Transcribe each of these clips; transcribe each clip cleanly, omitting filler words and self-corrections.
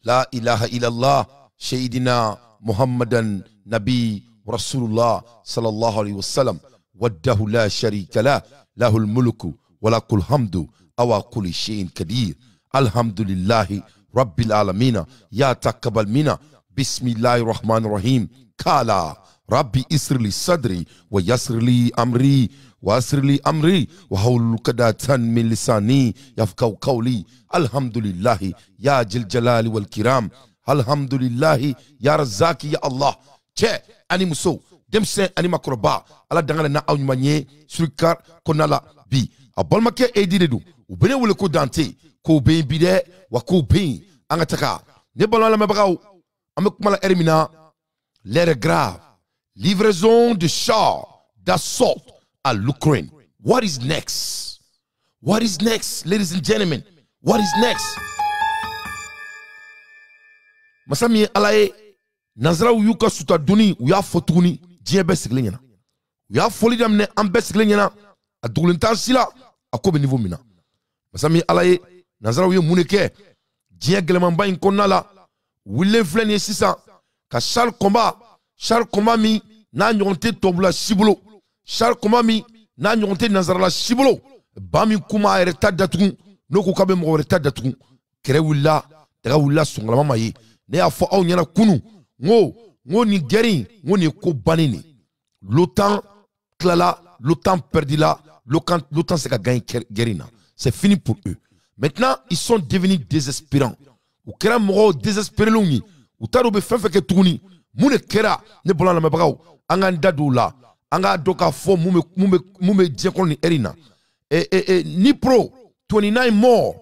La ilaha illallah sayyidina Muhammadan nabi rasulullah sallallahu alaihi wasallam waddahu la sharika la lahul mulku wa lakul hamdu awa kulli shay'in kadir alhamdulillahi rabbil alamin ya taqabbal minna bismillahir rahmanir rahim kala rabbi isri sadri wa yassir li amri wa asir li amri wa hawlul qadatan min lisani yafqahu qawli alhamdulillahi ya jil jalali wal kiram alhamdulillahi ya razaki ya Allah. Cɛ ani muso, denmisɛn ani makɔrɔba, ala dangana na aw ɲuman ye surikar kɔnɔna la bi. A balimakɛ Edi de don, u bɛ ne wele ko Dante, kow bɛ yen bi dɛ, wa kow bɛ yen. An ka taga ne balima lamɛnbagaw, an bɛ kuma la ɛri min na, l'heure est grave. Livraison de chars d'assaut à l'Ukraine. What is next? What is next, ladies and gentlemen? What is next? Masa min ye ala ye, nanzaraw y'u ka suta donni, u y'a fɔ tuguni, diɲɛ bɛɛ sigilen ɲɛna. U y'a fɔli daminɛ, an bɛɛ sigilen ɲɛna. A dogolen t'an si la, a ko bɛ niveau min na. Masa min ye ala ye, nanzaraw ye mun de kɛ diɲɛ gɛlɛmanba in kɔnɔna la? Wulilen filɛ nin ye sisan ka char combat, char combat min n'a ɲɔgɔn tɛ tubabula si bolo, char combat min n'a ɲɔgɔn tɛ nanzarala si bolo, ba min kun m'a yɛrɛ ta datugu, n'o ko k'a bɛ mɔgɔ wɛrɛ ta datugu. Kɛrɛ wulila, daga wulila, sɔngɔlama ma ye. Ne y'a fɔ aw ɲɛna kunun, n ko nin guerre in, n ko nin ye ko bannen de ye. L'OTAN tilala, l'OTAN perdila, l'OTAN se ka gagner guerre in na. C'est fini pour eux. Maintenant, ils sont devenus désespérants. U kɛra mɔgɔw désespérélenw ye. U t'a dɔn u bɛ fɛn fɛn kɛ tuguni. Mun de kɛra? Ne bolo lamɛnbagaw, an k'an da don o la. An k'a dɔn k'a fɔ mun bɛ diɲɛ kɔnɔ nin heure in na. Dnipro, 29 morts.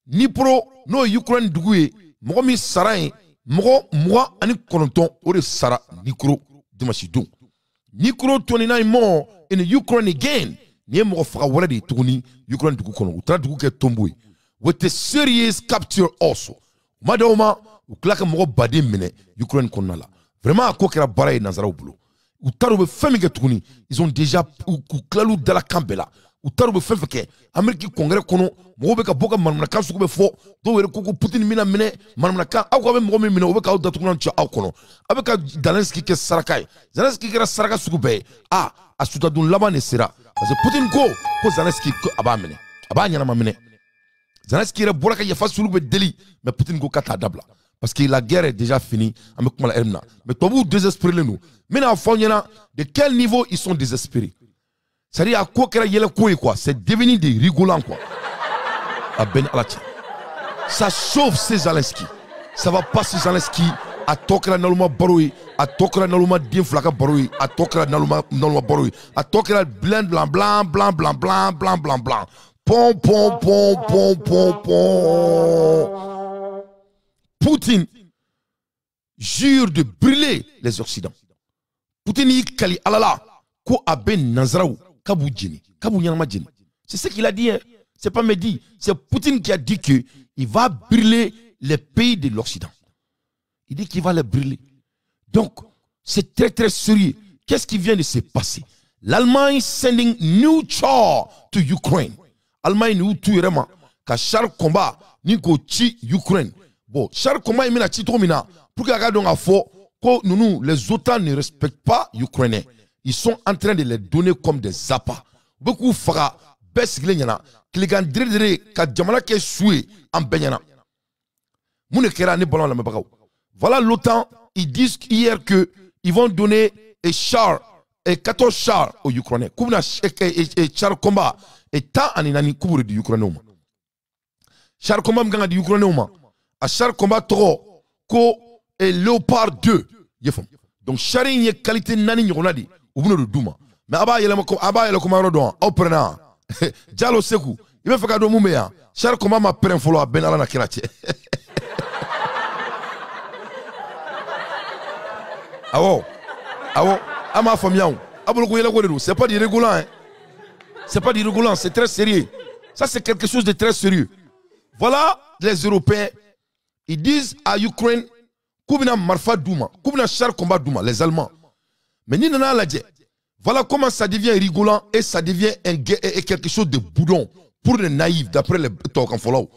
Dnipro, n'o ye Ukraine dugu ye, mɔgɔ min sara yen, mɔgɔ 29, o de sara Dnipro dimanche don. Dnipro 29 morts in Ukraine again. Nin ye mɔgɔ faga wɛrɛ de ye tuguni Ukraine dugu kɔnɔ. U taara dugu kɛ tombo ye. With a serious capture also. U ma da o ma, u tila ka mɔgɔ baden minɛ Ukraine kɔnɔna la. Vraiment, a ko kɛra baara ye nanzaraw bolo. U taara u bɛ fɛn min kɛ tuguni, ils ont déjà u tilal'u dalakan bɛɛ la. U taara u bɛ fɛn fɛn kɛ Amérique congrès kɔnɔ, mɔgɔw bɛ ka bɔ ka manamanakan sugu bɛ fɔ. Dɔw yɛrɛ ko ko Poutine bɛna minɛ manamanakan. Aw ko aw bɛ mɔgɔ min minɛ, o bɛ k'aw datugulan ci aw kɔnɔ. Aw bɛ ka Zelensky kɛ saraka ye. Zelensky kɛra saraka sugu bɛɛ ye. A sutadon laban de sera. Parce que Poutine ko Zelensky ko a b'a minɛ, a b'a ɲɛnama minɛ. Zelensky yɛrɛ bɔra ka yafa sugu bɛ deli, mais Poutine ko k'a t'a dabila. Parce que la guerre est déjà finie, an bɛ kuma la heure min na. Mais tubabuw désespérés don. N bɛna fɔ aw ɲɛna de quel niveau ils sont désespérés. C'est-à-dire a ko kɛra yɛlɛko ye quoi, c'est devenu des rigolants quoi. A bɛɛ ni ala cɛ. Ça chauffe ces Zelensky. Ça va pas ces Zelensky. A tɔ kɛra naloma baro ye, a tɔ kɛra naloma den fila ka baro ye, a tɔ kɛra naloma baro ye, a tɔ kɛra blanc blanc blanc blanc blanc blanc blanc blanc blanc. Pon pon pon pon pon pon. Poutine jure de brûler les Occidents. Poutine y'i kali ala la ko a bɛ nanzaraw k'a b'u jeni, k'a b'u ɲɛnama jeni. C'est ce qu'il a dit, hein. C'est pas Mehdi, c'est Poutine qui a dit que il va brûler les pays de l'Occident. Il dit qu'il va les brûler. Donc, c'est très très sérieux. Qu'est-ce qui vient de se passer? L'Allemagne sending new char to Ukraine. Allemagne y'u tu yɛrɛ ma ka char combat ni k'o ci Ukraine. Bon, char combat in bɛna ci cogo min na, pour que a ka dɔn k'a fɔ ko ninnu, les OTAN ne respectent pas Ukrainiens. Ils sont en train de les donner comme des appâts. U bɛ k'u faga bɛɛ sigilen ɲɛna, tilegan dere dere ka jamana kɛ su ye an bɛɛ ɲɛna. Mun de kɛra ne balima lamɛnbagaw? Voilà l'OTAN, ils disent hier que ils vont donner un char, et 14 chars aux Ukrainiens. K'u bɛna char combat et 14 k'u b'o de di Ukrainiens ma. Char combat min kan ka di Ukrainiens ma, a char combat tɔgɔ ko Léopard 2. I y'a faamu? Donc char in ye qualité 4 ɲɔgɔnna de ye, u bɛn'o de d'u ma. Mais a b'a yɛlɛma ko, a b'a yɛlɛ kuma yɔrɔ dɔn wa? Aw pɛrɛnna wa? Jalo Seku, i bɛ fɛ ka dɔn mun bɛ yan? Char combat ma pɛrɛn fɔlɔ, a bɛɛ n'Ala na kira cɛ. Awɔ, awɔ, an m'a faamuya o. A bolo ko yɛlɛko de don, c'est pas du rigolant, hein. C'est pas du rigolant, c'est très sérieux. Ça, c'est quelque chose de très sérieux. Voilà les Européens, ils disent à Ukraine k'u bɛna marifa d'u ma, k'u bɛna char combat d'u ma, les Allemands. Mais ni nana lajɛ, voilà comment ça devient rigolant et ça devient un et quelque chose de boudon pour les naïfs, d'après les tubabukanfɔlaw.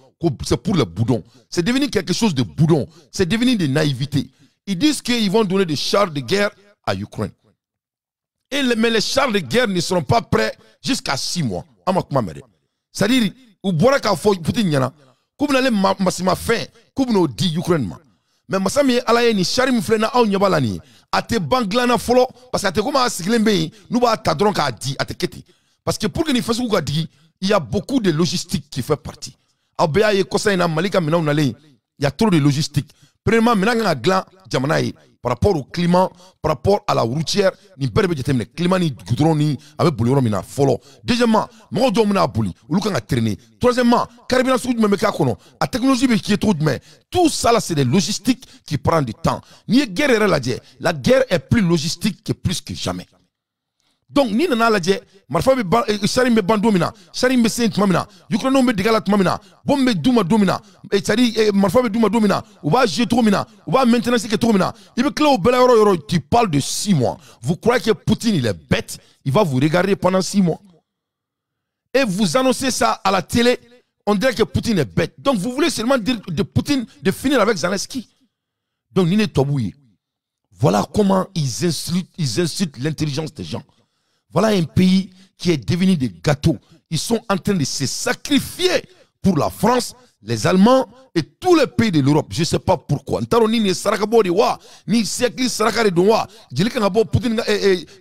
C'est pour les boudons. C'est devenu quelque chose de boudon. C'est devenu de naïveté. Ils disent qu'ils vont donner des chars de guerre à l'Ukraine. Mais les chars de guerre ne seront pas prêts jusqu'à 6 mois. C'est-à-dire, ou bɔra k'a fɔ Poutine ɲɛna k'u bɛna ale masimafɛn k'u bɛn'o di Ukraine ma. Mais masa min ye Ala ye nin char min filɛ na aw ɲɛ b'a la nin ye, a tɛ ban dilanna fɔlɔ parce que a tɛ komi a sigilen bɛ yen n'u b'a ta dɔrɔn k'a di, a tɛ kɛ ten. Parce que pour que nin fɛn sugu ka digi, il y a beaucoup de logistique qui fait partie. Aw bɛɛ y'a ye kɔsa in na Mali ka minɛnw nalen, il y a trop de logistique. Premièrement, minɛn kan ka dilan jamana ye par rapport au climat, par rapport à la routière, nin bɛɛ de bɛ jateminɛ, climat ni goudron ni a bɛ boli yɔrɔ min na fɔlɔ. Deuxièmement, mɔgɔw dɔw bɛna boli, olu kan ka traîner. Troisièmement, carburant sugu jumɛn bɛ k'a kɔnɔ, a technologie bɛ kɛ cogo jumɛn. Tout ça là, c'est des logistiques qui prennent du temps. N'i ye guerre yɛrɛ lajɛ, la guerre est plus logistique que plus que jamais. Donc n'i nana lajɛ, marifa bɛ ban, char in bɛ ban don min na, char in bɛ se tuma min na, Ukrainiens bɛ dege a la tuma min na, bombe bɛ d'u ma don min na, c'est-à-dire marifa bɛ d'u ma don min na, u b'a jouer cogo min na, u b'a maintenance kɛ cogo min na, i bɛ tila o bɛɛ la yɔrɔ o yɔrɔ, tu parles de 6 mois. Vous croyez que Poutine il est bête, il va vous regarder pendant 6 mois? Et vous annoncez ça à la télé, on dirait que Poutine est bête. Donc vous voulez seulement dire de Poutine de finir avec Zelensky. Donc Nine Tobouye. Voilà comment ils insultent l'intelligence des gens. Voilà un pays qui est devenu des gâteaux. Ils sont en train de se sacrifier pour la France, les Allemands et tous les pays de l'Europe. Je ne sais pas pourquoi. Ntaro ni saraka bo de wa, ni siècle saraka de don wa. Jeli kan ka bɔ Poutine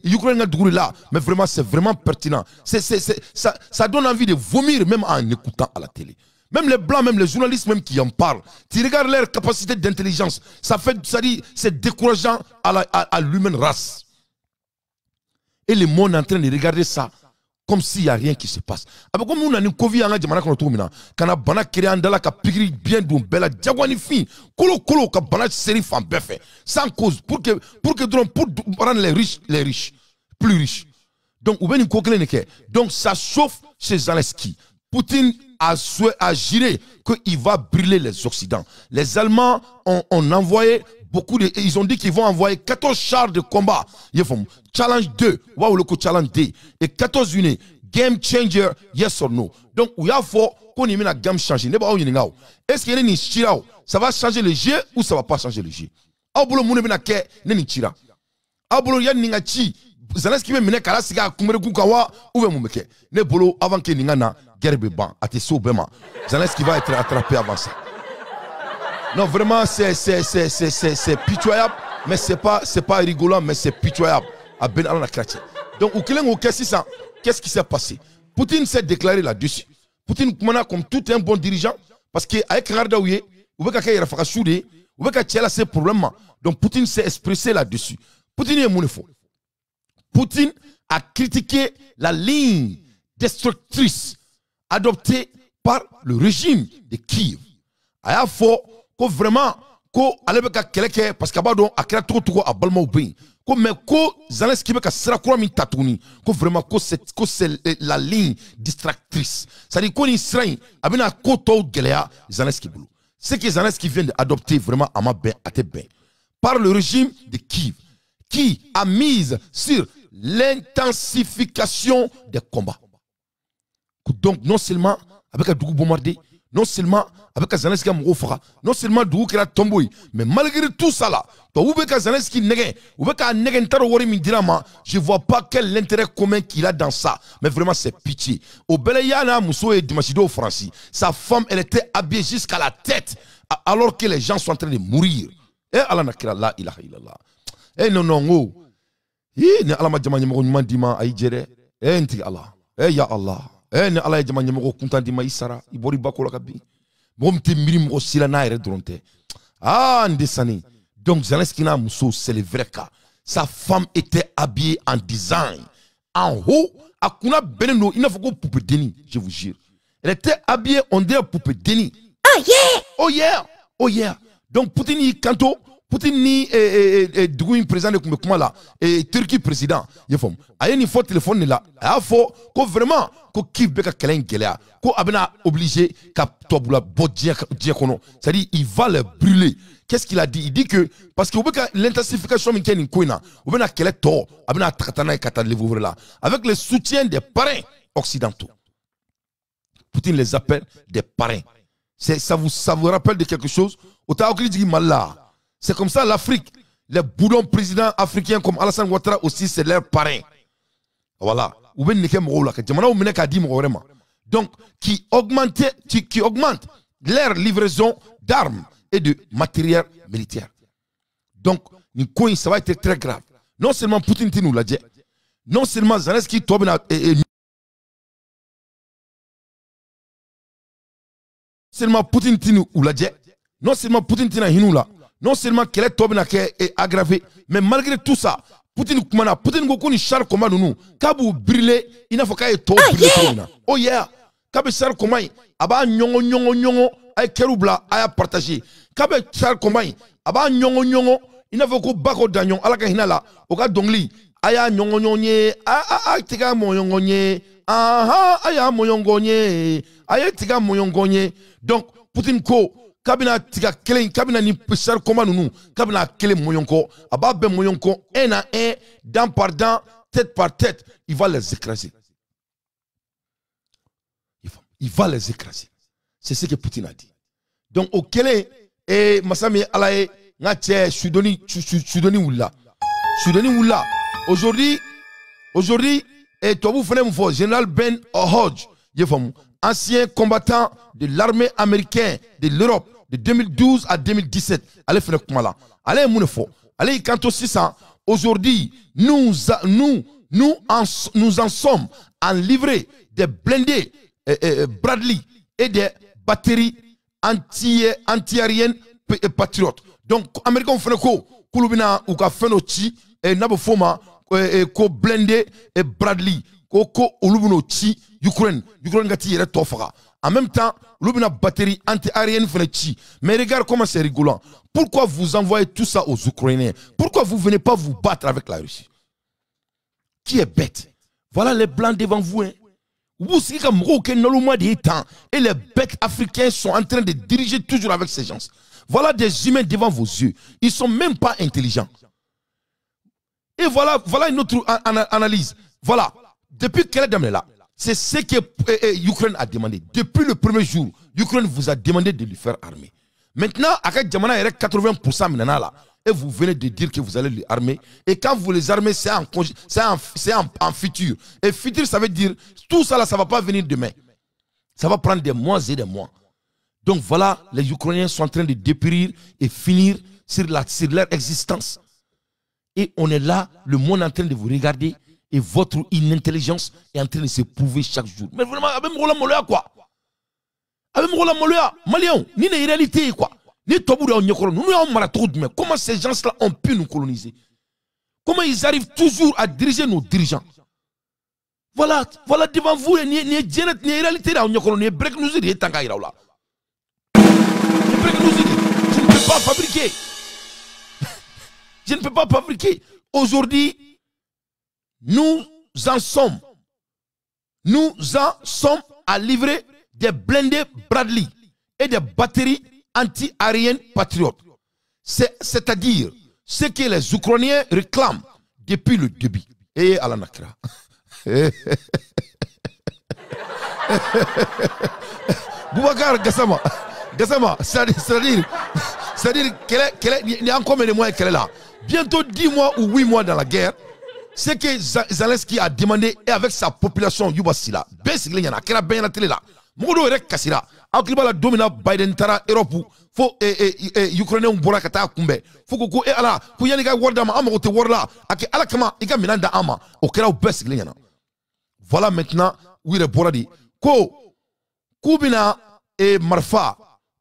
Ukraine ka dugu de la. Mais vraiment, c'est vraiment pertinent. Ça donne envie de vomir même en écoutant à la télé. Même les blancs, même les journalistes même qui en parlent. Tu regardes leur capacité d'intelligence. Ça fait, ça dit, c'est décourageant à l'humaine race. Et le monde est en train de regarder ça comme s'il n'y a rien qui se passe. Avec comme nous avons une Covid en jamana kono cogo min na, kana bana créer an da la ka pikiri bien don bɛɛ la jagoya ni fin kolo kolo ka bana seri fan bɛɛ fɛ sans cause pour que dɔrɔn pour rendre les riches plus riches. Donc u bɛ nin ko kelen de kɛ. Donc ça chauffe chez Zelensky. Poutine a juré qu'il va brûler les Occidents. Les Allemands ont envoyé beaucoup de, ils ont dit qu'ils vont envoyer 14 chars de combat. Challenge 2, waouh le coup challenge 2 et 14 unités. Game changer, yes or no. Donc, il faut qu'on y mette la gamme changer. Est-ce qu'il y a une chira? Ça va changer le jeu ou ça va pas changer le jeu? Aw bolo mun bɛna kɛ ne nin cira? Aw bolo yanni nin ka ci, Zelensky bɛ minɛ k'a lasigi a kunberekun kan wa ou bien mun bɛ kɛ? Ne bolo avant que nin ka na, guerre bɛ ban, a tɛ se o bɛɛ ma. Zelensky va être attrapé avant ça. Non, vraiment, c'est pitoyable, mais c'est pas rigolant, mais c'est pitoyable. À Ben Allah Kratche. Donc, au qu'est-ce qui s'est passé? Poutine s'est déclaré là-dessus. Poutine, comme tout un bon dirigeant, parce que avec Rardaouye, ou bien ces problèmes. Donc, Poutine s'est expressé là-dessus. Poutine est mon faux. Poutine a critiqué la ligne destructrice adoptée par le régime de Kiev. A fɔ ko vraiment ko ale bɛ ka kɛlɛ kɛ parce que a b'a dɔn a kɛra cogo cogo a balimaw bɛ yen ko mais ko Zelensky bɛ ka sira kura min ta tuguni ko vraiment ko c'est la ligne distractrice, c'est-à-dire ko nin sira in a bɛna ko tɔw gɛlɛya Zelensky bolo. Ce que Zelensky vient d'adopter vraiment a ma bɛn, a tɛ bɛn par le régime de Kiev qui a mise sur l'intensification des combats. Donc non seulement avec un dugu bombardé, non seulement avec Zelensky mɔgɔw faga, non seulement dugu kɛra tombo ye, mais malgré tout ça là, donc u bɛ ka Zelensky nɛgɛ, u bɛ k'a nɛgɛ n t'a dɔn wari min dira ma, je vois pas quel intérêt commun qu'il a dans ça, mais vraiment c'est pitié. O bɛɛ la y'a n'a muso ye dimanche don Faransi, sa femme elle était habillée jusqu'à la tête alors que les gens sont en train de mourir. Eh Ala na kira la ilaha illallah. Eh non non o. Eh ni Ala ma jama ɲɛmɔgɔ ɲuman d'i ma a y'i jɛ dɛ. Eh n tigi Ala. Eh ya Allah. Eh ni Ala ye jama ɲɛmɔgɔ kuntan d'i ma i sara, i bɔra i ba ko la ka bin. Mɔgɔ min tɛ miiri mɔgɔ si la n'a yɛrɛ dɔrɔn tɛ. Ah n desani. Donc Zelensky n'a muso, c'est le vrai cas. Sa femme était habillée en design. En haut, a kunna bɛnnen don i n'a fɔ ko poupée denni, je vous jure. Elle était habillée, on dirait poupée denni. Oh yeah! Oh yeah! Oh yeah! Donc Poutine y'i kanto, Poutine ni dugu in président de tun bɛ kuma la, Turquie président, i y'a faamu. A ye nin fɔ téléphone de la, a y'a fɔ ko vraiment ko Kiev bɛ ka kɛlɛ in gɛlɛya, ko a bɛna obligé ka tubabula bɔ diɲɛ kɔnɔ, c'est-à-dire il va les brûler. Qu'est-ce qu'il a dit? Il dit que parce que u bɛ ka l'intensification min kɛ nin ko in na, u bɛna kɛlɛ tɔ, a bɛna ta ka taa n'a ye ka taa Lvov la, avec le soutien des parrains occidentaux. Poutine les appelle des parrains. Ça vous rappelle de quelque chose? C'est comme ça l'Afrique. Les boudons présidents africains comme Alassane Ouattara aussi, c'est leur parrain. Voilà. Donc, qui augmente leur livraison d'armes et de matériel militaire. Donc, ça va être très grave. Non seulement Poutine nous l'a dit, non seulement Zelensky seulement Poutine nous l'a dit, non seulement Poutine là, non seulement qu'elle est aggravé, mais malgré tout ça, Poutine kumana, Poutine ko ni char combat nous, kabu brûler, il n'a faut qu'à être brûler. Oh yeah, kabu char combat, aba nyongo nyongo nyongo, ay keroubla, ay partager. Kabu char combat, aba nyongo nyongo, il n'a faut ko bako danyon, ala ka hinala, oka dongli, aya nyongo nyonye, a a tiga moyongo nye, aha, aya moyongo nye, aya tiga moyongo nye. Donc Poutine ko kabina tiga kelen kabina ni char combat nous kabina kelen moyonko aba ben moyonko un à un, dent par dent, tête par tête, il va les écraser. Il va les écraser. C'est ce que Poutine a dit. Donc au kelen et masami alaye nga tche sudoni sudoni oula. Sudoni oula. Aujourd'hui et toi vous fene mfo général Ben Hodge, ancien combattant de l'armée américaine de l'Europe de 2012 à 2017. Allez faire Kumala. Allez Mounefo. Allez Kanto 600. Aujourd'hui, nous en sommes à livrer des blindés Bradley et des batteries anti-aériennes patriotes. Donc, Américains font quoi? Kouloubina ou ka fenochi et nabofoma ko blindé et Bradley ko olubuno chi Ukraine gati yere tofara. En même temps, l'obina batterie anti-aérienne feneci. Mais regarde comment c'est rigolant. Pourquoi vous envoyez tout ça aux Ukrainiens? Pourquoi vous venez pas vous battre avec la Russie? Qui est bête? Voilà les blancs devant vous. Hein. Et les bêtes africains sont en train de diriger toujours avec ces gens. Voilà des humains devant vos yeux. Ils sont même pas intelligents. Et voilà, voilà une autre analyse. Voilà. Depuis qu'elle est là, c'est ce que l'Ukraine a demandé. Depuis le premier jour, l'Ukraine vous a demandé de lui faire armer. Maintenant, à Djamana, il y a 80% maintenant là. Et vous venez de dire que vous allez les armer. Et quand vous les armez, c'est en futur. Et futur, ça veut dire, tout ça là, ça ne va pas venir demain. Ça va prendre des mois et des mois. Donc voilà, les Ukrainiens sont en train de dépérir et finir sur leur existence. Et on est là, le monde est en train de vous regarder. Et votre inintelligence est en train de se prouver chaque jour. Mais vraiment, avec Roland Moloya, quoi. Avec Roland Moloya, Malion, ni les réalités, quoi. Ni Toboura, ni Nyokoro, nous, nous, comment ces gens-là ont pu nous coloniser? Comment ils arrivent toujours à diriger nos dirigeants? Voilà, voilà devant vous, ni réalité, ni break nous, ni Tangaïra, là. Ni break nous, je ne peux pas fabriquer. Je ne peux pas fabriquer. Aujourd'hui, nous en sommes à livrer des blindés Bradley et des batteries anti-aériennes patriotes. C'est-à-dire ce que les Ukrainiens réclament depuis le début. Et à la Nakra. Boubacar Gassama, Gassama, c'est-à-dire qu'il y a encore des moyens qu'elle est là. Bientôt 10 mois ou 8 mois dans la guerre. Ce que Zelensky a demandé et avec sa population Yubasila, basically il y en a qui a bien la télé là. Modo rek kasira. Akriba la domina Biden tara Europe fo Ukraine bora kata kumbe. Fo ko e ala ko yani ga warda ma amako te warla ake ala kama iga minanda ama o kera basically il y en a. Voilà maintenant où il bora di ko kubina e marfa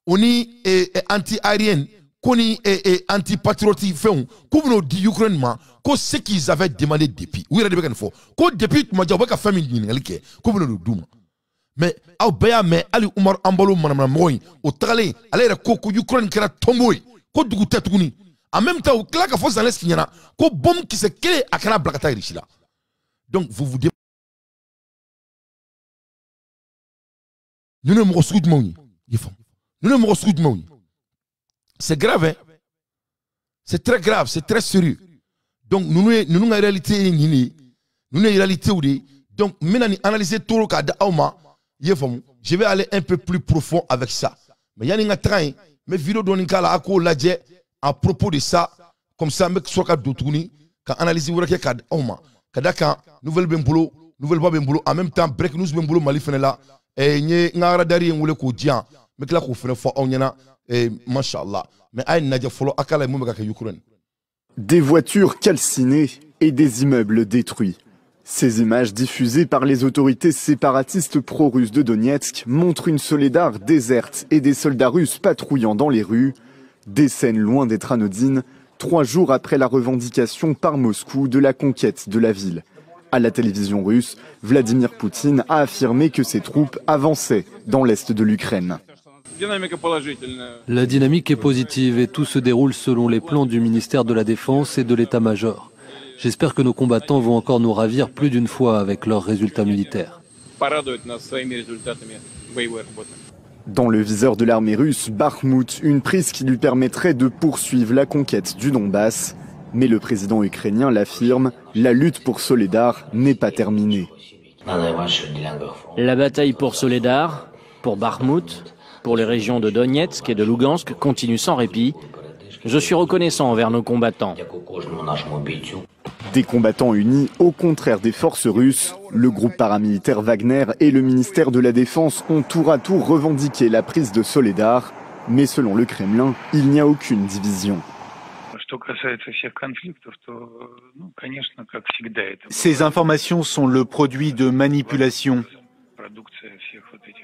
oni e anti-aérienne koni e anti-patriotique fɛnw k'u bɛn'o di Ukraine ma ko ce qu'ils avaient demandé depuis u yɛrɛ de bɛ ka nin fɔ ko depuis tuma jan u bɛ ka fɛn min ɲininkali kɛ k'u bɛn'o d'u ma. Mais aw bɛɛ y'a mɛn hali Umaru Anbalo manamanamɔgɔ in o tagalen ale yɛrɛ ko ko Ukraine kɛra tombeau ye ko dugu tɛ tuguni. En même temps u tila ka fɔ Zelensky ɲɛna ko bombe kisɛ kelen a kana bila ka taa Russie la. Donc vous vous demandez ninnu ye mɔgɔ sugu jumɛnw ye? I faamu ninnu ye mɔgɔ sugu jumɛnw ye? C'est grave, hein? C'est très grave, c'est très sérieux. Donc, nous avons une réalité, nous avons une réalité. Donc, maintenant, analyser tout le cas je vais aller un peu plus profond avec ça. Mais yanni n ka taga yen, n bɛ vidéo dɔɔni k'a la, a k'o lajɛ à propos de ça, comme ça n bɛ sɔrɔ ka don tuguni ka analyse wɛrɛ kɛ ka di aw ma. Ka da kan nouvelle bɛ n bolo, nouvelle ba bɛ n bolo, en même temps break news bɛ n bolo Mali fɛnɛ la. N ye n ka radar ye n wele k'o di yan, n bɛ tila k'o fɛnɛ fɔ aw ɲɛna. Mashallah. Mais a ye nin lajɛ fɔlɔ, a k'a lajɛ mun bɛ ka kɛ Ukraine. Des voitures calcinées et des immeubles détruits. Ces images diffusées par les autorités séparatistes pro-russes de Donetsk montrent une Soledar déserte et des soldats russes patrouillant dans les rues. Des scènes loin d'être anodines, 3 jours après la revendication par Moscou de la conquête de la ville. À la télévision russe, Vladimir Poutine a affirmé que ses troupes avançaient dans l'est de l'Ukraine. La dynamique est positive et tout se déroule selon les plans du ministère de la Défense et de l'état-major. J'espère que nos combattants vont encore nous ravir plus d'une fois avec leurs résultats militaires. Dans le viseur de l'armée russe, Bakhmout, une prise qui lui permettrait de poursuivre la conquête du Donbass. Mais le président ukrainien l'affirme, la lutte pour Soledar n'est pas terminée. La bataille pour Soledar, pour Bakhmout, pour les régions de Donetsk et de Lugansk continue sans répit. Je suis reconnaissant envers nos combattants. Des combattants unis au contraire des forces russes, le groupe paramilitaire Wagner et le ministère de la Défense ont tour à tour revendiqué la prise de Soledar. Mais selon le Kremlin, il n'y a aucune division. Ces informations sont le produit de manipulations.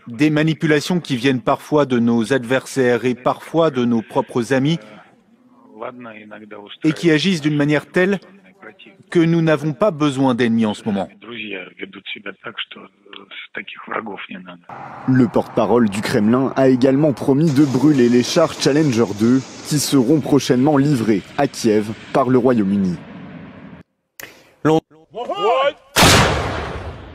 Des manipulations qui viennent parfois de nos adversaires et parfois de nos propres amis et qui agissent d'une manière telle que nous n'avons pas besoin d'ennemis en ce moment. Le porte-parole du Kremlin a également promis de brûler les chars Challenger 2 qui seront prochainement livrés à Kiev par le Royaume-Uni.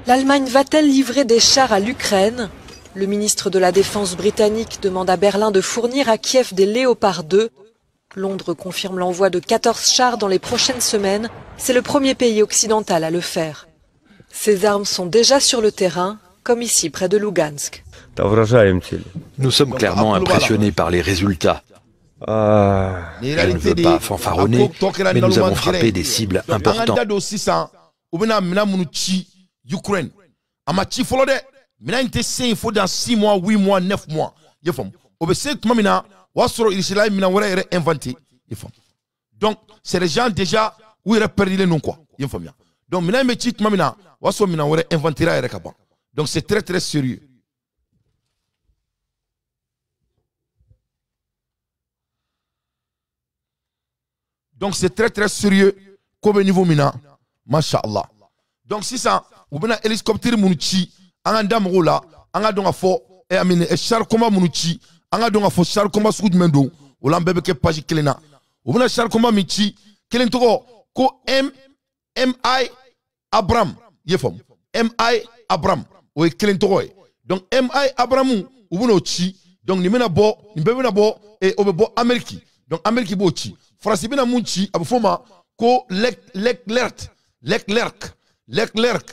L'Allemagne va-t-elle livrer des chars à l'Ukraine? Le ministre de la Défense britannique demande à Berlin de fournir à Kiev des Léopard 2. Londres confirme l'envoi de 14 chars dans les prochaines semaines. C'est le premier pays occidental à le faire. Ces armes sont déjà sur le terrain, comme ici près de Lugansk. Nous sommes clairement impressionnés par les résultats. Je ne veux pas fanfaronner, mais nous avons frappé des cibles importantes. Ukraine. A ma ci fɔlɔ dɛ, minɛn in tɛ se yen fo dans 6 mois, 8 mois, 9 mois. I y'a faamu? O bɛ se tuma min na, o y'a sɔrɔ Irisila ye minɛn wɛrɛ yɛrɛ inventé. I y'a faamu? Donc c'est les gens déjà u yɛrɛ perdilen don quoi. I y'a faamuya? Donc minɛn in bɛ ci tuma min na, o y'a sɔrɔ minɛn wɛrɛ inventé ra yɛrɛ ka ban. Donc c'est très très sérieux. Donc c'est très très sérieux. Ko bɛ niveau min na, masha Allah. Donc sisan u bɛna hélicoptère minnu ci an ka da mɔgɔw la, an ka dɔn ka fɔ char combat minnu ci, an ka dɔn ka fɔ char combat sugu jumɛn don, o la an bɛɛ bɛ kɛ page kelen na. U bɛna char combat min ci, kelen tɔgɔ ko M I Abram, i ye faamu? M I Abram, o ye kelen tɔgɔ ye. Donc M I Abram u bɛn'o ci. Donc nin bɛna bɔ, nin bɛɛ bɛna bɔ, o bɛ bɔ Amérique. Donc Amérique b'o ci. Faransi bɛna mun ci, a bɛ f'o ma ko Leclerc, Leclerc. Leclerc,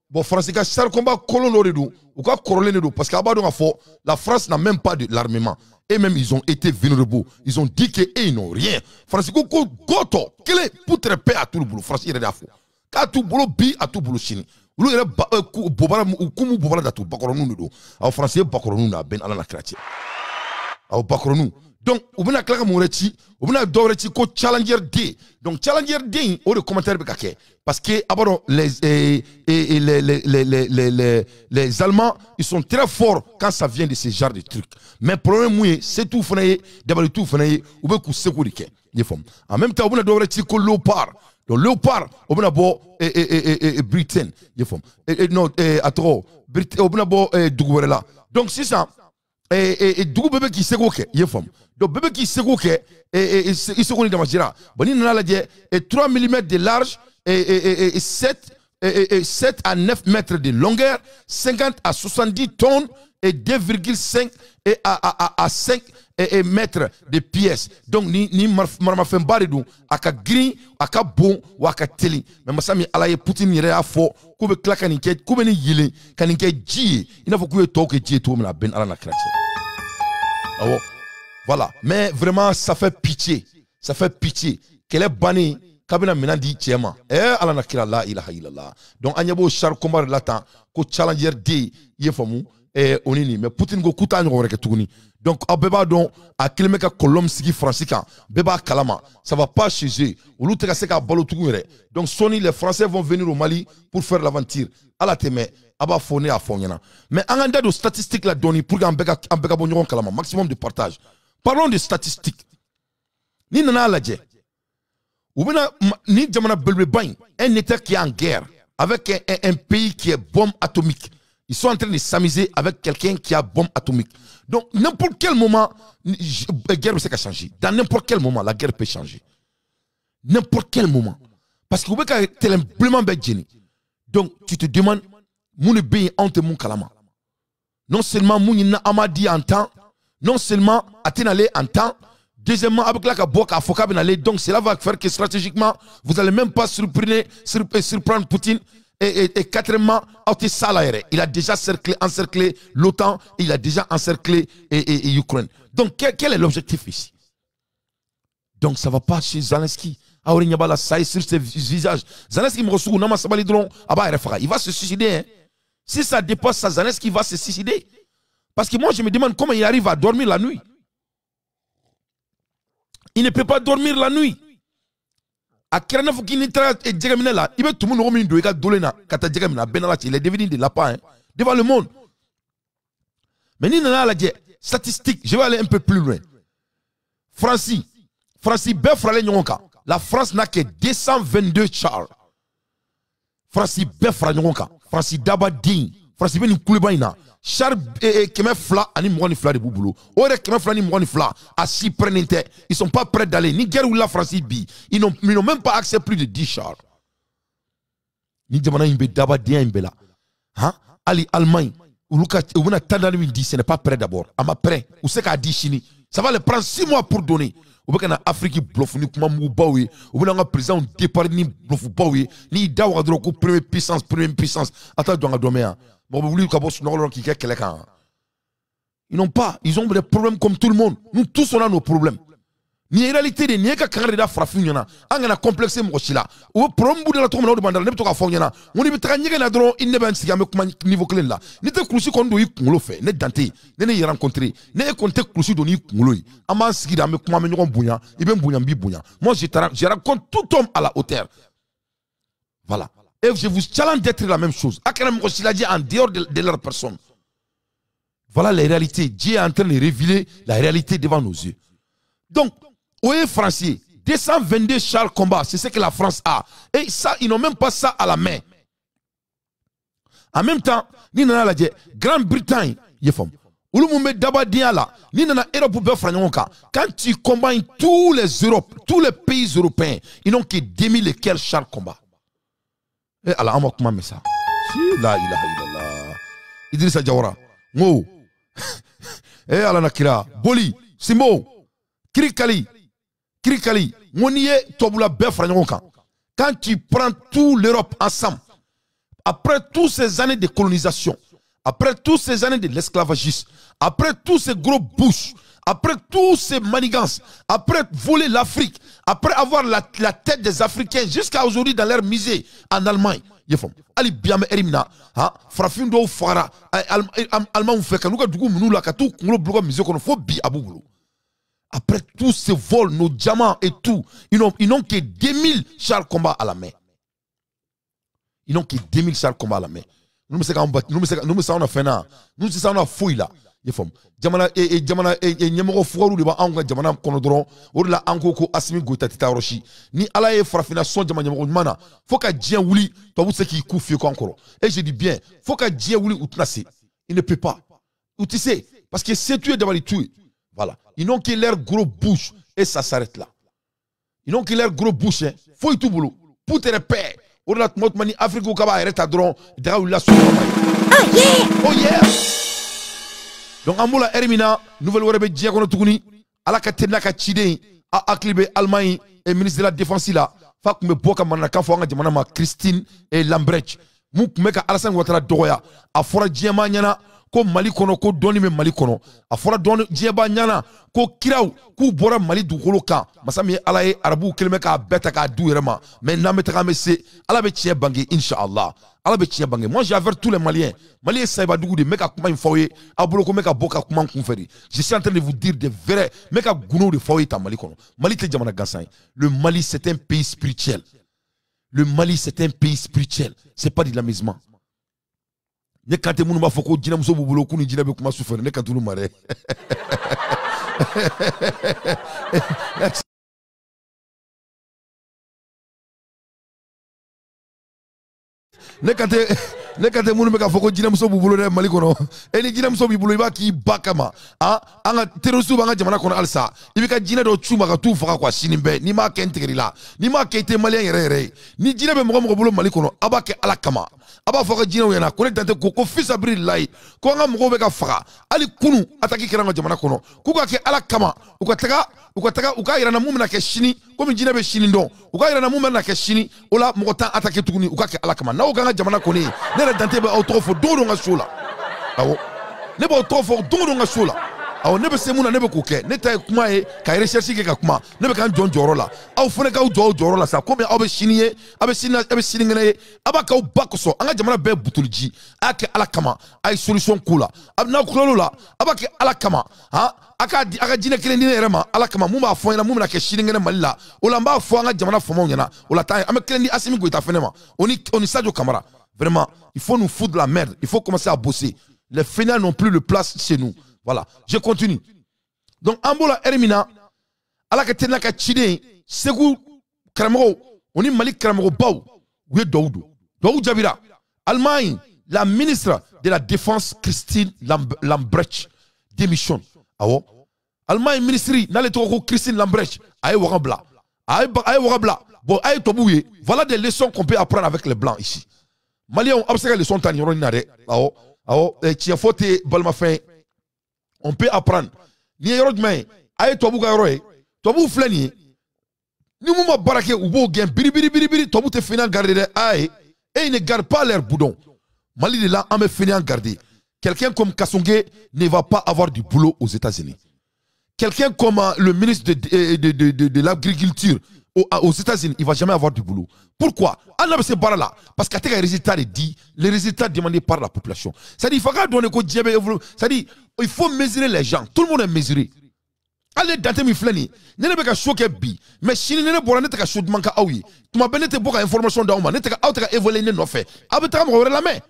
bon, France ka char combat kolon dɔ de don, u ka kɔrɔlen de don, parce que a b'a dɔn k'a fɔ la France n'a même pas de l'armement. Et même ils ont été vulnérables. Ils ont dit que ils n'ont rien. France ko ko gɔtɔ kelen poutre paix a t'olu bolo. France yɛrɛ de y'a fɔ k'a t'u bolo bi, a t'u bolo sini. Olu yɛrɛ ba bobara, u k'u m'u bobara datugu, bakɔrɔninw de don. Awɔ, France ye bakɔrɔninw de a bɛn ni Ala n'a kira cɛ. Awɔ, bakɔrɔninw. Donc u bɛna tila ka mun wɛrɛ ci, u bɛna dɔ wɛrɛ ci ko Challenger D. Donc Challenger D in, o de commentaire bɛ ka kɛ, parce que a b'a dɔn les Allemands, ils sont très forts quand ça vient de ce genre de trucs. Mais problème mun ye, se t'u fana ye, dabali t'u fana ye, u bɛ k'u seko de kɛ. I ye faamu? En même temps u bɛna dɔ wɛrɛ ci ko Léopard. Donc Léopard, o bɛna bɔ Britain, i ye faamu? Non, a tɔgɔ o bɛna bɔ dugu wɛrɛ la. Donc sisan dugu bɛɛ bɛ k'i seko kɛ, i ye faamu? Donc bɛɛ bɛ k'i seko kɛ, i seko ni damajira. Bon, n'i nana lajɛ, 3 mm de large, et 7 à 9 mètres de longueur, 50 à 70 tonnes et 2,5 et à 5 mètres de pièces. Donc ni maramafɛnba de don, a ka girin, a ka bon, wa a ka teli. Mais masa min Ala ye, Poutine yɛrɛ y'a fɔ k'u bɛ tila ka nin kɛ, k'u bɛ nin yelen ka nin kɛ ji ye, i n'a fɔ k'u ye tɔw kɛ ji ye cogo min na, a bɛn ni Ala n'a kira cɛ. Awɔ, voilà. Mais vraiment, ça fait pitié, ça fait pitié. Kɛlɛ bannen k'a bɛna minɛn di cɛ ma. Ala na kira, la ilaha illallah. Donc an ɲɛ b'o char combat de la tan ko Challenger D, i ye faamu, o ni nin. Mais Poutine ko k'u t'a ɲɔgɔn wɛrɛ kɛ tuguni. Donc aw bɛɛ b'a dɔn, a kelen bɛ ka kɔlɔlɔ min sigi Faransi kan, bɛɛ b'a kalama. Ça va pas chez eux, olu tɛ ka se k'a balo tugun yɛrɛ. Donc sɔɔni, les Français vont venir au Mali pour faire l'aventure. Ala tɛ mɛn, a b'a fɔ, ne y'a fɔ aw ɲɛna. Mais an k'an da don statistique la dɔɔni pour que an bɛɛ ka bɔ ɲɔgɔn kalama. Maximum de partage. Parlons de statistique. Ni nana lajɛ, u bɛna ni jamana belebeleba in, un État qui est en guerre avec un pays qui est bombe atomique. Ils sont en train de s'amuser avec quelqu'un qui a bombe atomique. Donc, n'importe quel moment, la guerre peut changer. Dans n'importe quel moment, la guerre peut changer. N'importe quel moment. Parce que vous pouvez tellement. Donc, tu te demandes, mun bɛ yen anw tɛ mun kalama? Non seulement mun ɲinina an m'a di en temps, non seulement a tɛna aller en temps, deuxièmement, a bɛ tila ka bɔ k'a fɔ k'a bɛna aller. Donc cela va faire que stratégiquement, vous allez même pas surprendre Poutine. Et quatrièmement, aw tɛ s'a la yɛrɛ. Il a déjà cerclé, encerclé l'OTAN, il a déjà encerclé et Ukraine. Donc quel est l'objectif ici? Donc ça va pas chez Zelensky. Aw yɛrɛ ɲɛ b'a la, ça est sur ses visages. Zelensky mɔgɔ sugu n'a ma sabali dɔrɔn, a b'a yɛrɛ faga. Il va se suicider, hein. Si ça dépasse ça, Zelensky va se suicider. Parce que moi, je me demande comment il arrive à dormir la nuit. Il ne peut pas dormir la nuit. A kɛra n'a fɔ k'i n'i taara jɛgɛminɛ la, i bɛ tumu nɔgɔ min don i ka dolen na ka taa jɛgɛ minɛ, a bɛɛ n'Ala cɛ, il est devenu des lapins, hein, devant le monde. Mais n'i nana lajɛ statistique, je vais aller un peu plus loin. Faransi bɛɛ faralen ɲɔgɔn kan, la France n'a que 222 chars. Faransi bɛɛ fara ɲɔgɔn kan, Faransi dabaden, Faransi bɛ nin kuleba in na, char 222 de b'u bolo. O yɛrɛ 222, a si prêt tɛ. Ils sont pas prêts d'aller. Ni guerre wulila Faransi bi, ils n'ont même pas accès plus de 10 chars. Ni jamana in bɛ dabadenya in bɛɛ la, han, hali Allemagne, olu ka u bɛna tan naani min di, ce n'est pas prêt d'abord. A ma prêt, u se k'a di sini. Ça va les prendre 6 mois pour donner. U bɛ ka na Afrique bluff ni kuma mugubaw ye, u bɛna an ka président départ ni bluffbaw ye. N'i da waga dɔrɔn ko première puissance, première puissance, a t'a dɔn ka dɔn mɛn yan. Mɔgɔ bɛ wuli ka bɔ sunɔgɔ la k'i kɛ kɛlɛ kan. Ils n'ont pas, ils ont des problèmes comme tout le monde. Nous tous, on a nos problèmes. Nin ye réalité de nin ye, ka kangari da farafin ɲɛna. An kana complexer mɔgɔ si la. O bɛ problème b'u de la cogo min na, o de b'an da la. Ne bɛ to k'a fɔ aw ɲɛna n ko n'i bɛ taga ɲɛgɛn na dɔrɔn, i ni ne bɛ n sigi, an bɛ kuma niveau kelen la. N'i tɛ kulusi kɔni don i kunkolo fɛ, ne Dante, ne ne y'i rencontré, ne e kɔni tɛ kulusi don n'i kunkolo ye, an b'an sigi de, an bɛ kuma, an bɛ ɲɔgɔn bonya. I bɛ n bonya, n b'i bonya. Moi, je rencontre tout homme à la hauteur, voilà. Et je vous challenge d'être la même chose. A kana mɔgɔ si lajɛ en dehors de leur personne. Voilà les réalités. Dieu est en train de révéler la réalité devant nos yeux. Donc o ye Français, 222 chars combat, c'est ce que la France a. Et ça, ils n'ont même pas ça à la main. En même temps, ni nana lajɛ Grande-Bretagne, i ye faamu, olu mun bɛ dabadenya la, ni nana Europe bɛɛ fara ɲɔgɔn kan, quand tu combines tous les Europes, tous les pays européens, ils n'ont que 2000 et quelques chars combat. Eh Ala, an ma kuma mɛn sa. Si la ilaha illallah. Idrissa Jawara n ko, eh Ala na kira, boli Simbo kirikali kirikali, n ko n'i ye tubabula bɛɛ fara ɲɔgɔn kan, quand tu prends tout l'Europe ensemble, après toutes ces années de colonisation, après toutes ces années de l'esclavagisme, après tous ces gros bouches, après tous ces manigances, après voler l'Afrique, après avoir la tête des Africains jusqu'à aujourd'hui dans leur musée en Allemagne, i ye faamu, hali bi an bɛ ɛri min na, han, farafin dɔw fagara Allemagne fɛ ka n'u ka dugu minnu la ka t'u kunkolo bila u ka musée kɔnɔ, fo bi a b'u bolo. Après tous ces vols, nos diamants et tout, ils n'ont que 2000 chars combat à la main. Ils n'ont que 2000 chars combat à la main. Nous bɛ se k'an bat, nous bɛ se anw na fɛn na, nous tɛ se anw na foyi la. I ye faamu, jamana jamana ɲɛmɔgɔ fugariw de b'anw ka jamana kɔnɔ dɔrɔn. O de la an ko ko Asimi Goyita tɛ taa yɔrɔ si. Ni Ala ye farafinna sɔn jama ɲɛmɔgɔ ɲuman na, fo ka diɲɛ wuli, tubabu tɛ se k'i ku fiyɛ k'an kɔrɔ. Et je dis bien, fo ka diɲɛ wuli, u tɛna se. Il ne peut pas. U tɛ se parce que se t'u ye, dabali t'u ye. Voilà. Ils n'ont que leur gros bouche et ça s'arrête là. Ils n'ont que leur gros bouche, hein. Foyi t'u bolo. Putere pɛ. O de la tuma o tuma ni Afrique ko k'a b'a yɛrɛ ta dɔrɔn, daga wulila sɔgɔma ye. Oh yeah! Oh yeah! Donc an b'o la ɛri min na, nouvelle wɛrɛ bɛ diɲɛ kɔnɔ tuguni. Ala ka teli n'a ka ciden, a hakili bɛ Allemagne et ministre de la Défense la, f'a tun bɛ bɔ ka mananakan fɔ an ka jamana ma, Christine et Lambrecht. Mun tun bɛ ka Alassane Ouattara dɔgɔya, a fɔra diɲɛmaa ɲɛna. Ko Mali kɔnɔ, ko dɔnni bɛ Mali kɔnɔ. A fɔra dɔnni diɲɛba ɲana ko kiraw k'u bɔra Mali dugukolo kan. Masa min ye Ala ye, arabuw kelen bɛ k'a bɛɛ ta k'a d'u yɛrɛ ma. Mais n'an bɛ taga, an bɛ se. Ala bɛ tiɲɛ bange, inshallah. Ala bɛ tiɲɛ bange. Moi, j'avertis tous les Maliens. Mali ye sayibadugu de, n bɛ ka kuma in fɔ aw ye. Aw bolo ko n bɛ ka bɔ ka kuma n kun fɛ de. Je suis en train de vous dire des vrais. N bɛ ka gundo de fɔ aw ye tan Mali kɔnɔ. Mali tɛ jamana gansan ye. Le Mali, c'est un pays spirituel. Le Mali, c'est un pays spirituel. C'est pas de l'amusement. Ne kan tɛ minnu b'a fɔ ko jinɛmuso b'u bolo k'u ni jinɛ bɛ kuma su fɛ, ne kan t'olu ma dɛ. Ne kan tɛ minnu bɛ k'a fɔ ko jinɛmuso b'u bolo dɛ Mali kɔnɔ. E ni jinɛmuso b'i bolo, i b'a k'i ba kama. Ah, an ka terroriste b'an ka jamana kɔnɔ halisa. I b'i ka jinɛ dɔ c'u ma ka t'u faga quoi sini bɛɛ. N'i m'a kɛ n tigɛr'i la. N'i m'a kɛ i tɛ malien yɛrɛ yɛrɛ ye. Ni jinɛ bɛ mɔgɔ mɔgɔ bolo Mali kɔnɔ, a b'a kɛ Ala kama. A b'a fɔ a ka jinɛw ɲɛna ko ne dan tɛ ko fisabililayi ko an ka mɔgɔw bɛ ka faga. Hali kunu attaque kɛra an ka jamana kɔnɔ. K'u ka kɛ Ala kama. U ka taga u ka yira na mun bɛna kɛ sini, komi jinɛ bɛ sini dɔn. U ka yira na mun bɛna kɛ sini, o la mɔgɔ t'an attaquer tuguni. U ka kɛ Ala kama. N'aw k'an ka jamana kɔni ye, ne yɛrɛ dante bɛ aw tɔgɔ fɔ don o don n ka so la. Awɔ, ne b'aw tɔgɔ fɔ don o don n ka so la. Awɔ, ne bɛ se mun na, ne bɛ k'o kɛ. Ne ta ye kuma ye ka recherche kɛ ka kuma. Ne bɛ k'an jɔ n jɔyɔrɔ la. Aw fana k'aw jɔ aw jɔyɔrɔ la sa. Komi aw bɛ sini ye, aw bɛ sini, aw bɛ sinikɛnɛ ye. A b'a k'aw ba kosɔn. An ka jamana bɛɛ butoli ji. A y'a kɛ Ala kama. A ye solution k'o la. A n'aw tilal'o la, a b'a kɛ Ala kama. Han, a k'a di, a ka jinɛ kelen di ne yɛrɛ ma Ala kama. Mun b'a fɔ n ɲɛna, mun bɛna kɛ sinikɛnɛ Mali la. O la n b'a fɔ an ka jamana faamaw ɲɛna. O la taa ye, an bɛ kelen di Assimi Goïta fɛnɛ ma. O ni Sadio Camara. Vraiment, il faut nous foutre de la merde. Il faut commencer à bosser. Les fainéants n'ont plus de place chez nous. Voilà, je continue. Donc, an b'o la heure min na, Ala ka teli n'a ka ciden, Segu karamɔgɔw, o ni Mali karamɔgɔbaw, u ye duwawu don. Duwawu jaabira. Allemagne, la ministre de la Défense, Christine Lambrecht, démissionne. Awɔ. Allemagne ministre, n'ale tɔgɔ ko Christine Lambrecht, a ye waga bila. A ye waga bila. Bon, a ye tubabuw ye. Voilà des leçons qu'on peut apprendre avec les blancs ici. Maliens, a bɛ se ka leçon ta nin yɔrɔ in na dɛ. Awɔ. Awɔ, tiɲɛ fɔ tɛ balimafɛn ye. On peut apprendre. Ni ye yɔrɔ jumɛn ye, a ye tubabu ka yɔrɔ ye. Tubabuw filɛ nin ye. Ni mun ma baara kɛ, u b'o gɛn biri biri biri biri. Tubabu tɛ fainéant garder dɛ. Ayi, et ils ne gardent pas leur boudon. Mali de la, an bɛ fainéant garder. Quelqu'un comme Kassogué ne va pas avoir du boulot aux États-Unis. Quelqu'un comme le ministre de l'agriculture aux États-Unis, il va jamais avoir du boulot. Pourquoi? On a ce bar là parce qu'à tes résultats dit, les résultats demandés par la population. C'est-à-dire, il faut donner quoi. C'est-à-dire, il faut mesurer les gens. Tout le monde est mesuré. Allez, dante mi flani. Ne bɛ ka show kɛ bi, mais sini ne bɔra ne tɛ ka show duman kɛ aw ye. Tuma bɛɛ ne tɛ bɔ ka information d'aw ma, ne tɛ ka aw tɛ ka évoluer ne nɔfɛ. Aw bɛ taga mɔgɔ wɛrɛ lamɛn.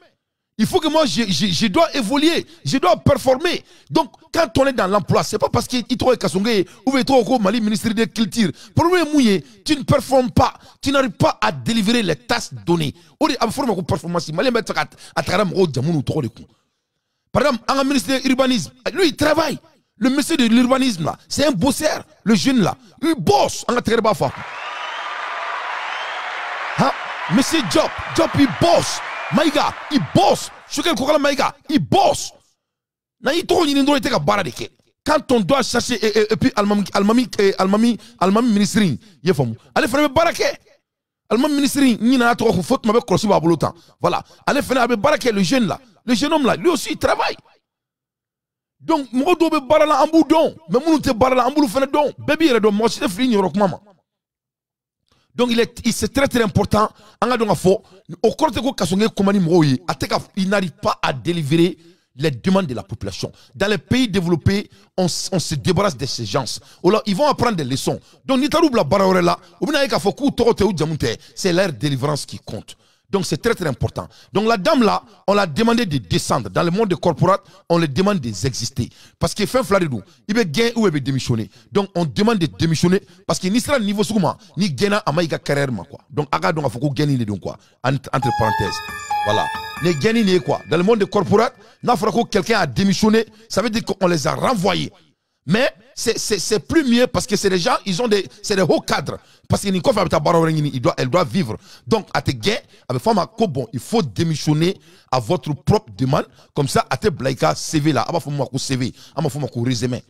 Il faut que moi, je dois évoluer, je dois performer. Donc, quand on est dans l'emploi, c'est pas parce qu'il trouve Kassogué ou il trouve au Mali ministre de Culture. Problème mouillé, tu ne performes pas, tu n'arrives pas à délivrer les tâches données. On est en forme de performance. Mali à travers le. Par exemple, un ministre de l'urbanisme, lui, il travaille. Le monsieur de l'urbanisme, là, c'est un bosseur, le jeune là. Il bosse en très bas. Hein? Monsieur Diop, Diop, il bosse. Maïga, il bosse. Choguel Kokalla Maïga, il bosse. Na i tɔgɔ ɲini dɔrɔn i tɛ ka baara de kɛ. Quand on doit chercher et puis Almami ministre in, i ye faamu. Ale fana bɛ baara kɛ. Almami ministre in ɲinana tɔgɔ ko fo tuma bɛ kɔlɔsi b'a bolo tan. Voilà. Ale fana a bɛ baara kɛ, le jeune là. Le jeune homme là, lui aussi il travaille. Donc mɔgɔ dɔw bɛ baara la an b'u dɔn, mais minnu tɛ baara la an b'olu fana dɔn. Bɛɛ b'i yɛrɛ dɔn, mɔgɔ si tɛ fili ɲɛyɔrɔ kuma ma. Donc c'est très très important. An ka dɔn ka fɔ o kɔrɔ tɛ ko Kassogué kuma ni mɔgɔw ye. A tɛ ka, il n'arrive pas à délivrer les demandes de la population. Dans les pays développés, on se débarrasse de ces gens. Ou là, ils vont apprendre des leçons. Donc ni taar'u bila baara wɛrɛ la, u bɛna ye k'a fɔ k'u tɔgɔ tɛ u jamu tɛ, c'est leur délivrance qui compte. Donc c'est très très important. Donc la dame là, on l'a demandé de descendre. Dans le monde corporate, on lui demande d'exister. Parce que fin fila de don, il bɛ gɛn ou il bɛ démissionner. Donc on demande de démissionner parce que ni sera niveau sugu ma, ni gɛnna a ma i ka carrière ma quoi. Donc a ka dɔn k'a fɔ ko gɛnni de don quoi. Entre parenthèses. Voilà. Ni gɛnni de ye quoi. Dans le monde corporate, n'a fɔra ko quelqu'un a démissionné, ça veut dire qu'on les a renvoyés. Mais c'est plus mieux parce que c'est des gens, ils ont des, c'est des hauts cadres. Parce que Niko elle doit vivre. Donc, à te gain, avec femme, bon, il faut démissionner à votre propre demande. Comme ça, à te blaika CV là, à ma CV, à ma résumé.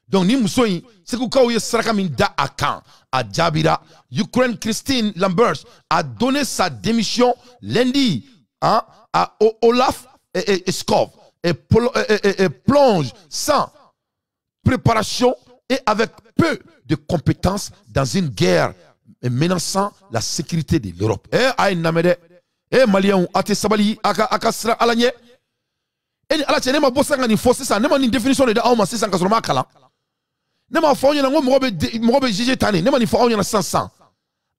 Donc, ni musoyi, c'est que quand il saraka min da akan à Djabira, Ukraine Christine Lambert a donné sa démission lundi, hein, à Olaf et Skov, et plonge sans préparation et avec peu de compétences dans une guerre menaçant la sécurité de l'Europe. Eh, ayi namɛdɛ. Eh, Malien, ate sabali, aka aka sira ala ɲɛ. E ni ala cɛ, ne ma bɔ sisan ka nin fɔ sisan, ne ma nin définition de di aw ma sisan ka sɔrɔ n m'a kalan. Ne m'a fɔ aw ɲɛna ko mɔgɔ bɛ juger tan de, ne ma nin fɔ aw ɲɛna sisan sisan.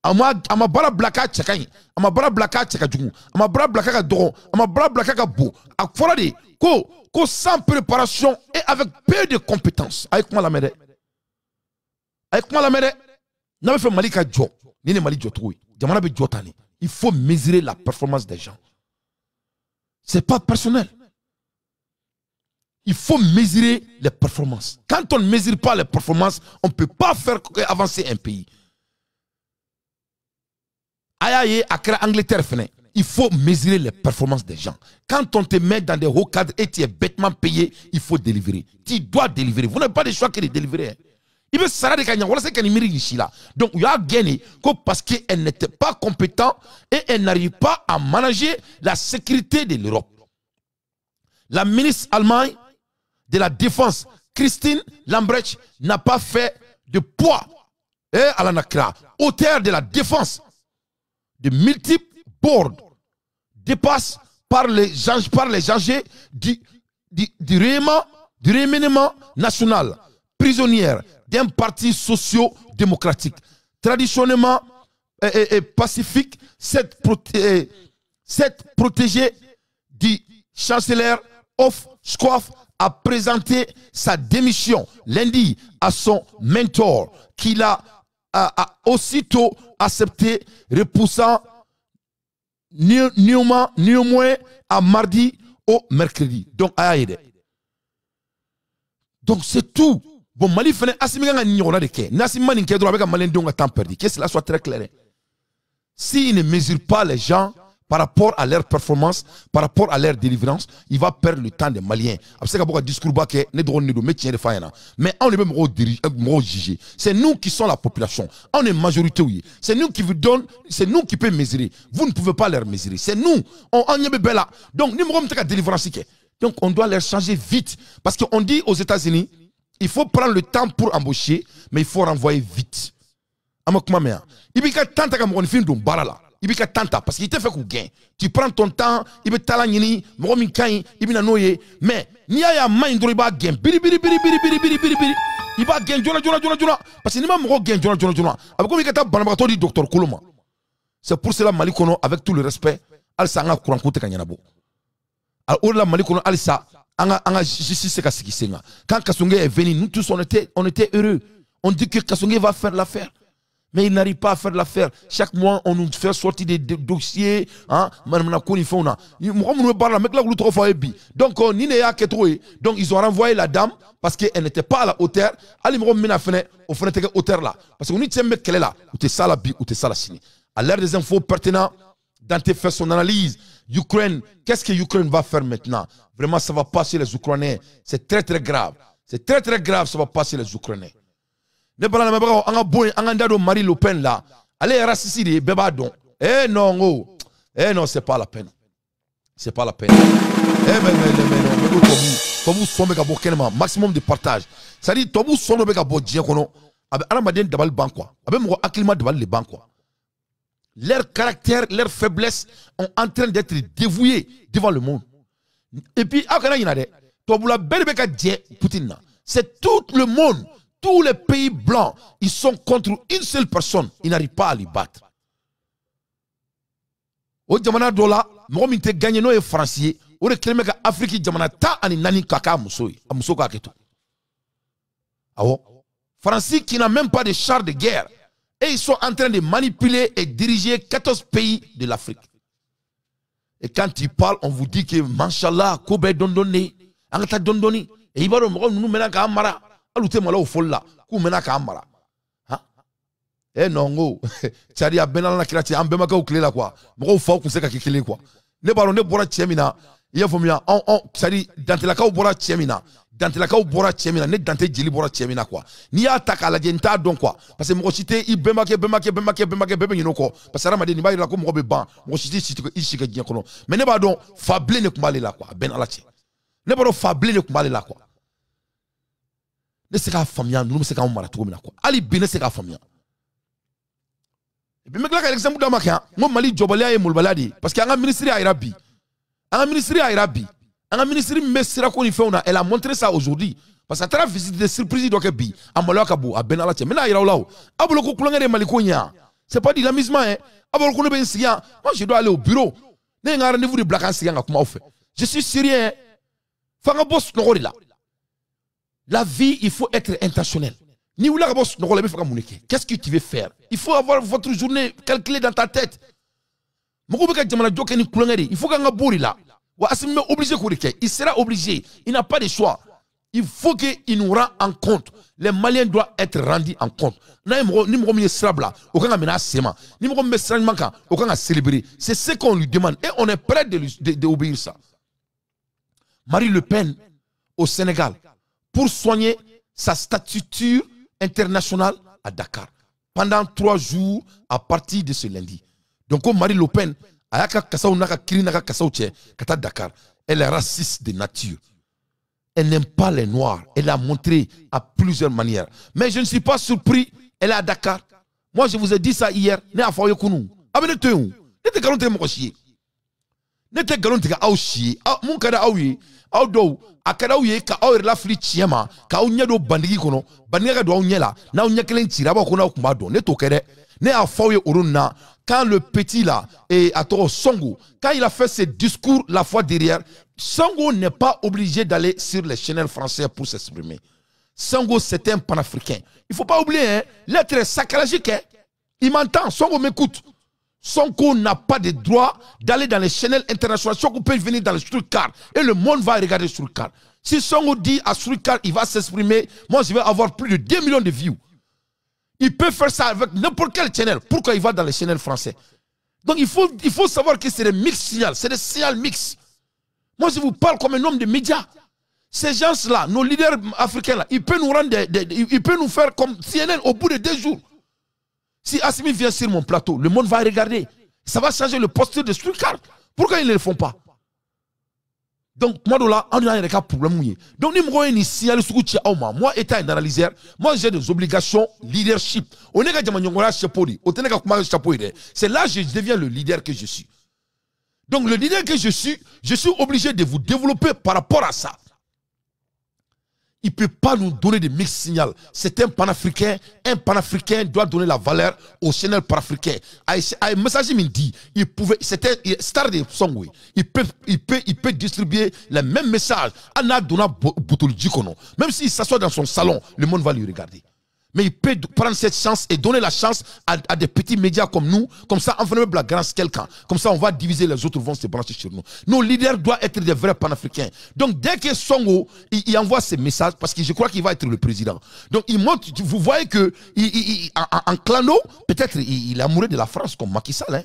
A ma baara bila k'a cɛ ka ɲi, a ma baara bila k'a cɛ ka jugu, a ma baara bila k'a ka dɔgɔ, a ma baara bila k'a ka bon. A fɔra de ko sans préparation et avec peu de compétences. A ye kuma lamɛn dɛ. A ye kuma lamɛn dɛ. N'a bɛ fɛ Mali ka jɔ, nin de Mali jɔcogo ye. Jamana bɛ jɔ tan de. Il faut mesurer la performance des gens. C'est pas personnel. Il faut mesurer les performances. Quand on ne mesure pas les performances, on ne peut pas faire avancer un pays. Aïe, a kɛra Angleterre fɛnɛ. Il faut mesurer les performances des gens. Quand on te met dans des hauts cadres et tu es bêtement payé, il faut délivrer. Tu dois délivrer. Vous n'avez pas de choix que de délivrer. Il veut sara de ka ɲa walasa ka nin miiri nin si la. Donc u y'a gɛn ko parce qu'elle n'était pas compétente et elle n'arrive pas à manager la sécurité de l'Europe. La ministre allemande de la Défense, Christine Lambrecht, n'a pas fait de poids et à la NACRA, auteur de la défense de multiples boards, dépasse par les enjeux du remaniement national, prisonnière d'un parti socio-démocratique traditionnellement et pacifique, cette protégée du chancelier Olaf Scholz a présenté sa démission lundi à son mentor, qu'il a aussitôt accepté, repoussant néanmoins à mardi au mercredi. Donc, aïe, donc c'est tout. Bon, Mali fɛnɛ Assimi kan ka nin ɲɔgɔnna de kɛ. Ni Assimi ma nin kɛ dɔrɔn, a bɛ ka maliyɛndenw ka temps perdu. Que cela soit très clair. S'il ne mesure pas les gens par rapport à leur performance, par rapport à leur délivrance, il va perdre le temps des Maliens. A bɛ se ka bɔ ka discours ba kɛ, ne dɔgɔnin de don, n bɛ tiɲɛ de f'a ɲɛna. Mais anw de bɛ mɔgɔw dirige, mɔgɔw juger. C'est nous qui sommes la population. Anw de majorité ye. C'est nous qui vous donne, c'est nous qui peut mesurer. Vous ne pouvez pas leur mesurer. C'est nous. On an ɲɛ bɛ bɛɛ la. Donc ni mɔgɔ min tɛ ka délivrance kɛ, donc on doit les changer vite. Parce qu'on dit aux États-Unis, il faut prendre le temps pour embaucher, mais il faut renvoyer vite. An ma kuma mɛn yan. I b'i ka temps ta ka mɔgɔninfin don baara la. I b'i ka temps ta parce que i tɛ fɛ k'u gɛn. Tu prends ton temps, i bɛ taala ɲini mɔgɔ min ka ɲi, i bɛ na n'o ye. Mais n'i y'a ye a man ɲi dɔrɔn, i b'a gɛn biri biri biri biri biri biri biri biri. I b'a gɛn joona joona joona joona. Parce que n'i ma mɔgɔ gɛn joona joona joona, a bɛ komi i ka taa banabagatɔ di docteur kolo ma. C'est pour cela, Mali kɔnɔ, avec tout le respect, halisa an ka courant ko tɛ ka ɲɛnabɔ. O de la, Mali kɔnɔ, halisa an ka justice se ka sigi sen kan. Quand Kassogué est venu, nous tous, on était heureux. On dit que Kassogué va faire l'affaire. Mais il n'arrive pas à faire l'affaire. Chaque mois, on nous fait sortir des dossiers, hein, manamana ko ni fɛnw na. Mɔgɔ minnu bɛ baara la, n bɛ tila k'olu tɔgɔ fɔ aw ye bi. Donc, ni ne y'a kɛcogo ye, donc ils ont renvoyé la dame parce qu'elle n'était pas à la hauteur. Hali mɔgɔ min bɛna fɛnɛ, o fɛnɛ tɛ kɛ hauteur la. Parce que ni cɛ min bɛ kɛlɛ la, u tɛ s'a la bi, u tɛ s'a la sini. À l'heure des infos pertinentes, Dante fait son analyse. Ukraine, qu'est-ce que Ukraine va faire maintenant? Vraiment, ça va passer les Ukrainiens. C'est très très grave. C'est très très grave, ça va passer les Ukrainiens. Ne bala lamɛnbagaw, an ka bɔ yen, an k'an da don Marie Le Pen la. Ale ye raciste de ye, bɛɛ b'a dɔn. Eh non, n ko eh non, c'est pas la peine, c'est pas la peine. Eh mais non, mais ko tubabu sɔn bɛ ka bɔ kɛnɛma. Maximum de partage, c'est à dire tubabu sɔn dɔ bɛ ka bɔ diɲɛ kɔnɔ, a bɛ adamaden dabali ban quoi, a bɛ mɔgɔ hakilima dabali de ban quoi. Leur caractère, leur faiblesse sont en train d'être dévoués devant le monde. Et puis aw kana ɲinɛ dɛ, tubabula bɛɛ de bɛ ka jɛ Poutine na. C'est tout le monde. Tous les pays blancs, ils sont contre une seule personne. Ils n'arrivent pas à les battre. O jamana dɔ la, mɔgɔ min tɛ gagné, n'o ye Faransi ye, o de kɛlen bɛ ka Afiriki jamana 14 ka k'a muso ye. A muso k'a kɛ to. Awɔ. Faransi qui n'a même pas de chars de guerre. Et ils sont en train de manipuler et diriger 14 pays de l'Afrique. Et quand ils parlent, on vous dit que, Manchallah, ko bɛɛ dɔɔni dɔɔni, an ka taa dɔɔni dɔɔni. Et i b'a dɔn mɔgɔ ninnu mɛnna k'an mara. Hali u tɛ malo o fɔli la k'u mɛnna k'an mara. Han, eh non, n ko c'est à dire a bɛɛ n'Ala kira cɛ, an bɛnbakɛw tile la quoi, mɔgɔw faw tun se ka kɛ kelen quoi. Ne b'a dɔn ne bɔra cɛ min na, i y'a faamuya, anw anw c'est à dire dantelakaw bɔra cɛ min na, dantelakaw bɔra cɛ min na, ne Dante jeli bɔra cɛ min na quoi. N'i y'a ta k'a lajɛ, n t'a dɔn quoi, parce que mɔgɔ si tɛ i bɛnbakɛ bɛnbakɛ bɛnbakɛ bɛnbakɛ bɛɛ bɛ ɲinɛ o kɔ, parce que hadamaden nin b'a yira ko mɔgɔ bɛ ban, mɔgɔ si tɛ si i si kɛ diɲɛ kɔnɔ. Mais ne b'a dɔn fa bilen de tun b'ale la quoi, a bɛɛ n'Ala cɛ. Ne b'a dɔn fa bilen de tun b'ale la quoi. Ne se k'a faamuya ninnu bɛ se k'anw mara cogo min na quoi. Hali bi ne se k'a faamuya. Et puis n bɛ tila ka exemple d'a ma kɛ yan. N ko Mali jɔbaliya ye molobaliya de ye parce que an ka ministre y'a yira bi. An ka ministre y'a yira bi. An ka ministre min bɛ sirako ni fɛnw na, elle a montré ça aujourd'hui. Parce que a taara visite de surprise dɔ kɛ bi. A maloya ka bon a bɛɛ n'Ala cɛ. N bɛna yira aw la o. Aw bolo ko kulonkɛ de ye Maliko ɲɛ yan. C'est pas de l'amusement hein. Aw bolo ko ne bɛ n sigi yan. Moi je dois aller au bureau. Ne ye n ka rendez-vous de bila ka n sigi yan ka kuma aw fɛ. Je suis sérieux hein. F'an ka bɔ sunɔgɔ de la. La vie, il faut être intentionnel. Ni wula ka bɔ sunɔgɔ la, i bɛ fɛ ka mun de kɛ? Qu'est-ce que tu veux faire? Il faut avoir votre journée calculée dans ta tête. Mɔgɔw bɛ ka jamana jɔ kɛ ni kulonkɛ de ye. Il faut k'an ka bɔ o de la. Wa Assimi bɛ obligé k'o de kɛ. Il sera obligé. Il n'a pas de choix. Il faut qu'il nous rende en compte. Les Maliens doivent être rendus en compte. N'a ye mɔgɔ ni mɔgɔ min ye sira bila, o kan ka minɛ a sen ma. Ni mɔgɔ min bɛ sira ɲuman kan, o kan ka célébrer. C'est ce qu'on lui demande et on est prêt de obéir ça. Marie Le Pen au Sénégal pour soigner sa stature internationale à Dakar pendant 3 jours à partir de ce lundi. Donc Marie Le Pen a y'a ka kasaw n'a ka kiri n'a ka kasaw cɛ ka taa Dakar. Elle est raciste de nature. Elle n'aime pas les Noirs. Elle a montré à plusieurs manières. Mais je ne suis pas surpris. Elle est à Dakar. Moi, je vous ai dit ça hier. Ne y'a fɔ aw ye kunun. A bɛ ne to yen o. Ne tɛ nkalon tigɛ mɔgɔ si ye. Ne tɛ nkalon tigɛ aw si ye. Mun ka di aw ye? Aw dɔw a ka di aw ye ka aw yɛrɛ lafili tiɲɛ ma, k'aw ɲɛ don bandigi kɔnɔ, bandiga ka don aw ɲɛ la, n'aw ɲɛ kelen cira, a b'a fɔ ko n'aw tun b'a dɔn. Ne t'o kɛ dɛ. Ne y'a fɔ aw ye o don na, quand le petit là, et a tɔgɔ Sonko, quand il a fait ses discours la fois derrière, Sonko n'est pas obligé d'aller sur les chaînes françaises pour s'exprimer. Sonko, c'est un panafricain. Il faut pas oublier, hein, l'être est sacrilégique. Hein. Il m'entend, Sonko m'écoute. Sonko n'a pas de droit d'aller dans les chaînes internationales. Sonko peut venir dans le streetcar et le monde va regarder streetcar. Si Sonko dit à streetcar, il va s'exprimer, moi je vais avoir plus de 2 millions de vues. Il peut faire ça avec n'importe quel channel. Pourquoi il va dans les chaînes français? Donc il faut savoir que c'est des mix signals, c'est des signals mix. Moi je vous parle comme un homme de médias. Ces gens-là, nos leaders africains là, ils peuvent nous rendre ils peuvent nous faire comme CNN au bout de 2 jours. Si Assimi vient sur mon plateau, le monde va regarder. Ça va changer le posture de streetcar. Pourquoi ils ne le font pas? Donc, moi, là, on a un problème. Donc, ni moi, ni signal moi, étant un analyseur, moi, j'ai des obligations leadership. On est chapeau, c'est là que je deviens le leader que je suis. Donc, le leader que je suis obligé de vous développer par rapport à ça. Il ne peut pas nous donner des mix signal. C'est un panafricain. Un panafricain doit donner la valeur au channel panafricain. Un message me dit, il pouvait, c'était star de Songo. Il peut distribuer les mêmes messages. Anna donna. Même s'il s'assoit dans son salon, le monde va lui regarder. Mais il peut prendre cette chance et donner la chance à des petits médias comme nous. Comme ça, on fait la grâce quelqu'un. Comme ça, on va diviser, les autres vont se brancher sur nous. Nos leaders doivent être des vrais panafricains. Donc, dès que Sonko, il envoie ses messages, parce que je crois qu'il va être le président. Donc, il montre, vous voyez que en clano, peut-être il est amoureux de la France comme Macky Sall. Hein?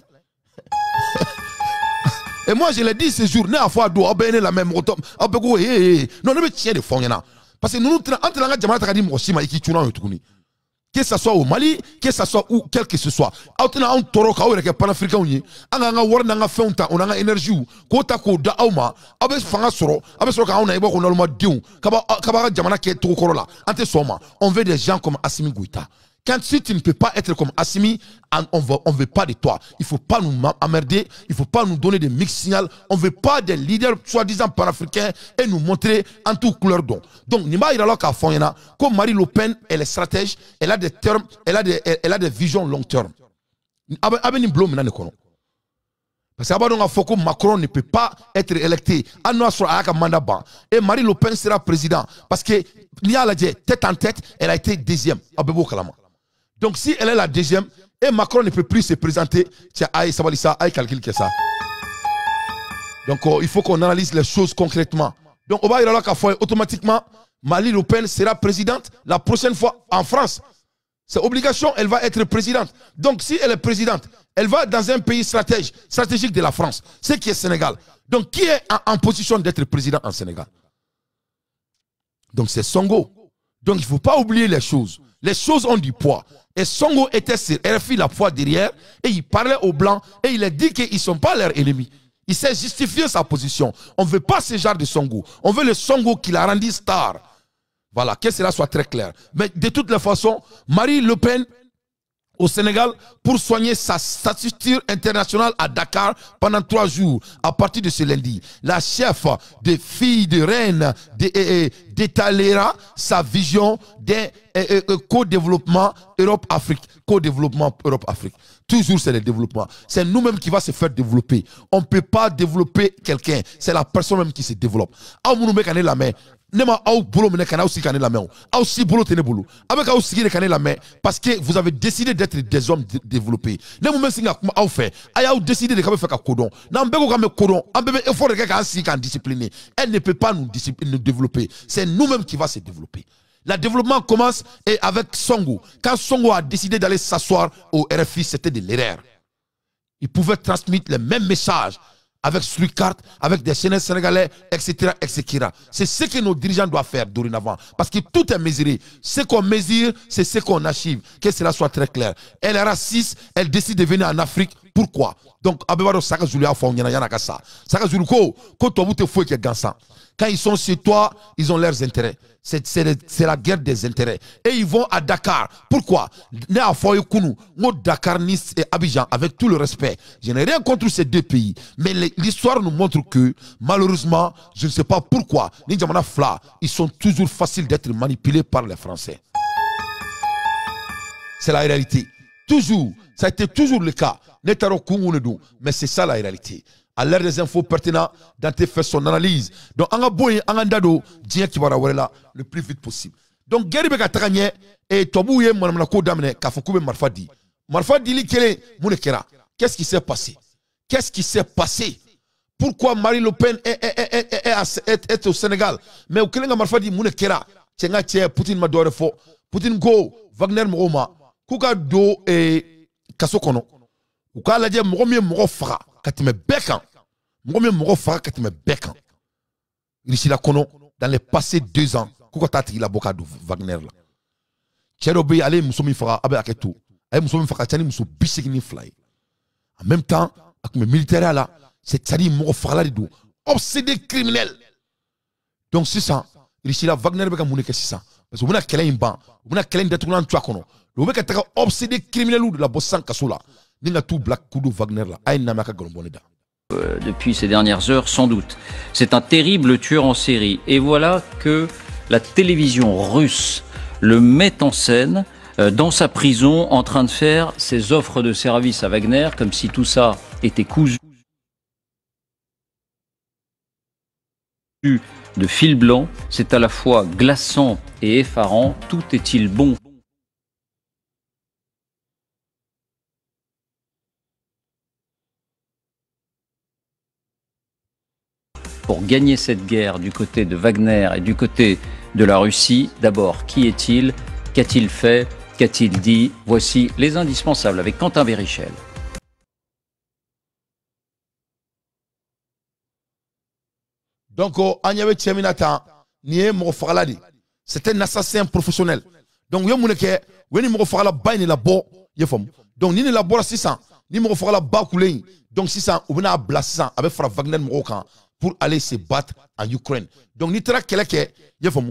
Et moi, je l'ai dit ce jour, ne fois la même. Non, ne tiens de fond. Parce que nous, entre la jamana ta ka di mɔgɔ si ma i k'i cunna ye tuguni, que ça soit au Mali, que ça soit où, quel que ce soit, aw tɛna anw tɔɔrɔ k'aw yɛrɛ kɛ panafricains ye, an k'an ka wari n'an ka fɛnw ta, o n'an ka énergie k'o ta k'o da aw ma, aw bɛ fanga sɔrɔ, aw bɛ sɔrɔ k'anw na i b'a fɔ ko nalomadenw k'a b'a ka jamana kɛ cogo kɔrɔ la. An tɛ sɔn o ma. On veut des gens comme Assimi Goïta. Quand si tu ne peux pas être comme Assimi, on veut pas de toi. Il faut pas nous emmerder, il faut pas nous donner des mix signal. On veut pas des leaders soi-disant panafricains et nous montrer en tout couleur don. Donc, nin b'a yira k'a fɔ ɲɛna ko Marie Le Pen, elle est stratège, elle a des termes, elle a des visions long terme. A bɛ nin bulon minɛ nin kɔnɔ. Parce que a b'a dɔn k'a fɔ ko Macron ne peut pas être électé. Hali n'o y'a sɔrɔ a y'a ka mandat ban. Et Marie Le Pen sera président. Parce que n'i y'a lajɛ tête en tête, elle a été deuxième. A bɛɛ b'o kalama. Donc si elle est la deuxième et Macron ne peut plus se présenter, tiens, aïe, ça va ça, aïe, calcul que ça. Donc il faut qu'on analyse les choses concrètement. Donc on va y avoir qu'à automatiquement, Marie Le Pen sera présidente la prochaine fois en France. C'est obligation, elle va être présidente. Donc si elle est présidente, elle va dans un pays stratégique de la France, ce qui est Sénégal. Donc qui est en position d'être président en Sénégal? Donc c'est Sonko. Donc il ne faut pas oublier les choses. Les choses ont du poids. Et Sonko était sur RFI la fois derrière et il parlait aux Blancs et il a dit qu'ils ne sont pas leurs ennemis. Il s'est justifié sa position. On ne veut pas ce genre de Sonko. On veut le Sonko qui l'a rendu star. Voilà, que cela soit très clair. Mais de toutes les façons, Marine Le Pen au Sénégal pour soigner sa stature internationale à Dakar pendant 3 jours à partir de ce lundi. La chef des filles de reine détalera sa vision d'un co-développement Europe-Afrique. Co-développement Europe-Afrique. Toujours c'est le développement. C'est nous-mêmes qui va se faire développer. On ne peut pas développer quelqu'un. C'est la personne même qui se développe. Ne ma aw bolo minɛ kana aw sigi ka ne lamɛn o aw si bolo tɛ ne bolo aw bɛ k'aw sigi de ka ne lamɛn parce que vous avez décidé d'être des hommes développés. Ne mun bɛ sigi ka kuma aw fɛ a y'aw décidé de k'aw bɛ fɛ ka kodɔn n'an bɛɛ ko k'an bɛ kodɔn an bɛɛ bɛ effort de kɛ k'an sigi k'an discipliner. Elle ne peut pas nous discipliner, nous développer. C'est nous-mêmes qui va se développer. Le développement commence et avec Sonko. Quand Sonko a décidé d'aller s'asseoir au RFI, c'était de l'erreur. Il pouvait transmettre les mêmes messages avec Slucart, avec des chaînes sénégalais, etc., etc. C'est ce que nos dirigeants doivent faire dorénavant. Parce que tout est mesuré. Ce qu'on mesure, c'est ce qu'on achieve. Que cela soit très clair. Elle est raciste, elle décide de venir en Afrique. Pourquoi? Donc, Abebado Saka Zulu a fait Yanakasa. Saka Zulu ko, ko te fouet gansan. Quand ils sont chez toi, ils ont leurs intérêts. C'est la guerre des intérêts. Et ils vont à Dakar. Pourquoi? Dakar, Nice et Abidjan, avec tout le respect. Je n'ai rien contre ces deux pays. Mais l'histoire nous montre que, malheureusement, je ne sais pas pourquoi, N'Djamana Fla, ils sont toujours faciles d'être manipulés par les Français. C'est la réalité. Toujours. Ça a été toujours le cas. Mais c'est ça la réalité. À l'ère des infos pertinentes, Dante fait son analyse. Donc, on a boy, on a dado, diɲɛ kibaruya wɛrɛ la le plus vite possible. Donc, guerre bɛ ka taga ɲɛ, et tubabuw ye manamanako daminɛ k'a fɔ k'u bɛ marifa di. Marifa dili kelen, mun de kɛra? Qu'est-ce qui s'est passé? Qu'est-ce qui s'est passé? Pourquoi Marine Le Pen est au Sénégal? Mais o kelen ka marifa di, mun de kɛra? Cɛ n ka cɛ, Poutine ma dɔ wɛrɛ fɔ. Poutine ko Wagner mɔgɔw ma k'u ka don kaso kɔnɔ. U k'a lajɛ mɔgɔ min ye mɔgɔ faga ka tɛmɛ bɛɛ kan, mɔgɔ min ye mɔgɔ faga ka tɛmɛ bɛɛ kan Russie la kɔnɔ dans les passés 2 ans, k'u ka taa tigi labɔ ka don Wagner la. Cɛ dɔ bɛ yen, ale ye muso min faga, a bɛ hakɛ to, a ye muso min faga ka ca ni muso 82 ye. En même temps a tun bɛ militaire la, c'est-à-dire mɔgɔ fagala de don, obsédé criminel. Donc sisan Russie la Wagner bɛ ka mun de kɛ sisan? Parce que u bɛna kɛlɛ in ban, u bɛna kɛlɛ in datugulan to a kɔnɔ, u bɛ ka taga obsédé criminel de labɔ sisan kaso la. Depuis ces dernières heures, sans doute. C'est un terrible tueur en série. Et voilà que la télévision russe le met en scène dans sa prison en train de faire ses offres de service à Wagner, comme si tout ça était cousu de fil blanc. C'est à la fois glaçant et effarant. Tout est-il bon pour gagner cette guerre du côté de Wagner et du côté de la Russie? D'abord, qui est-il? Qu'a-t-il fait? Qu'a-t-il dit? Voici les indispensables avec Quentin Bérichel. Donc, c'est un assassin professionnel. Donc, donc, ni la 600, ni donc 600, ou bien avec Wagner pour aller se battre en Ukraine. Donc, ni tra keleke,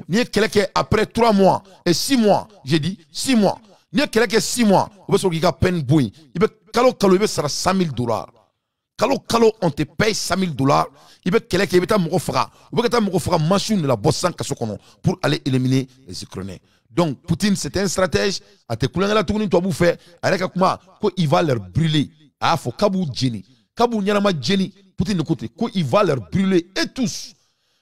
ni keleke après 3 mois et 6 mois, j'ai dit 6 mois. Ni keleke 6 mois, ou bien qu'il a peine bouille. Il peut kalo kalo, il peut sera 100 000 $. Kalo kalo, on te paye 100 000 $. Il peut keleke, il peut ta moko fra. Il peut ta moko fra manchou de la bosse kaso kono pour aller éliminer les Ukrainiens. Donc, Poutine, c'est un stratège. A te koulenga la tourne, toi bouffé. Avec kuma, ko il va leur brûler. Ah, faut kabou djeni. Kabou nyanama djeni. Poutine de côté, il va leur brûler et tous.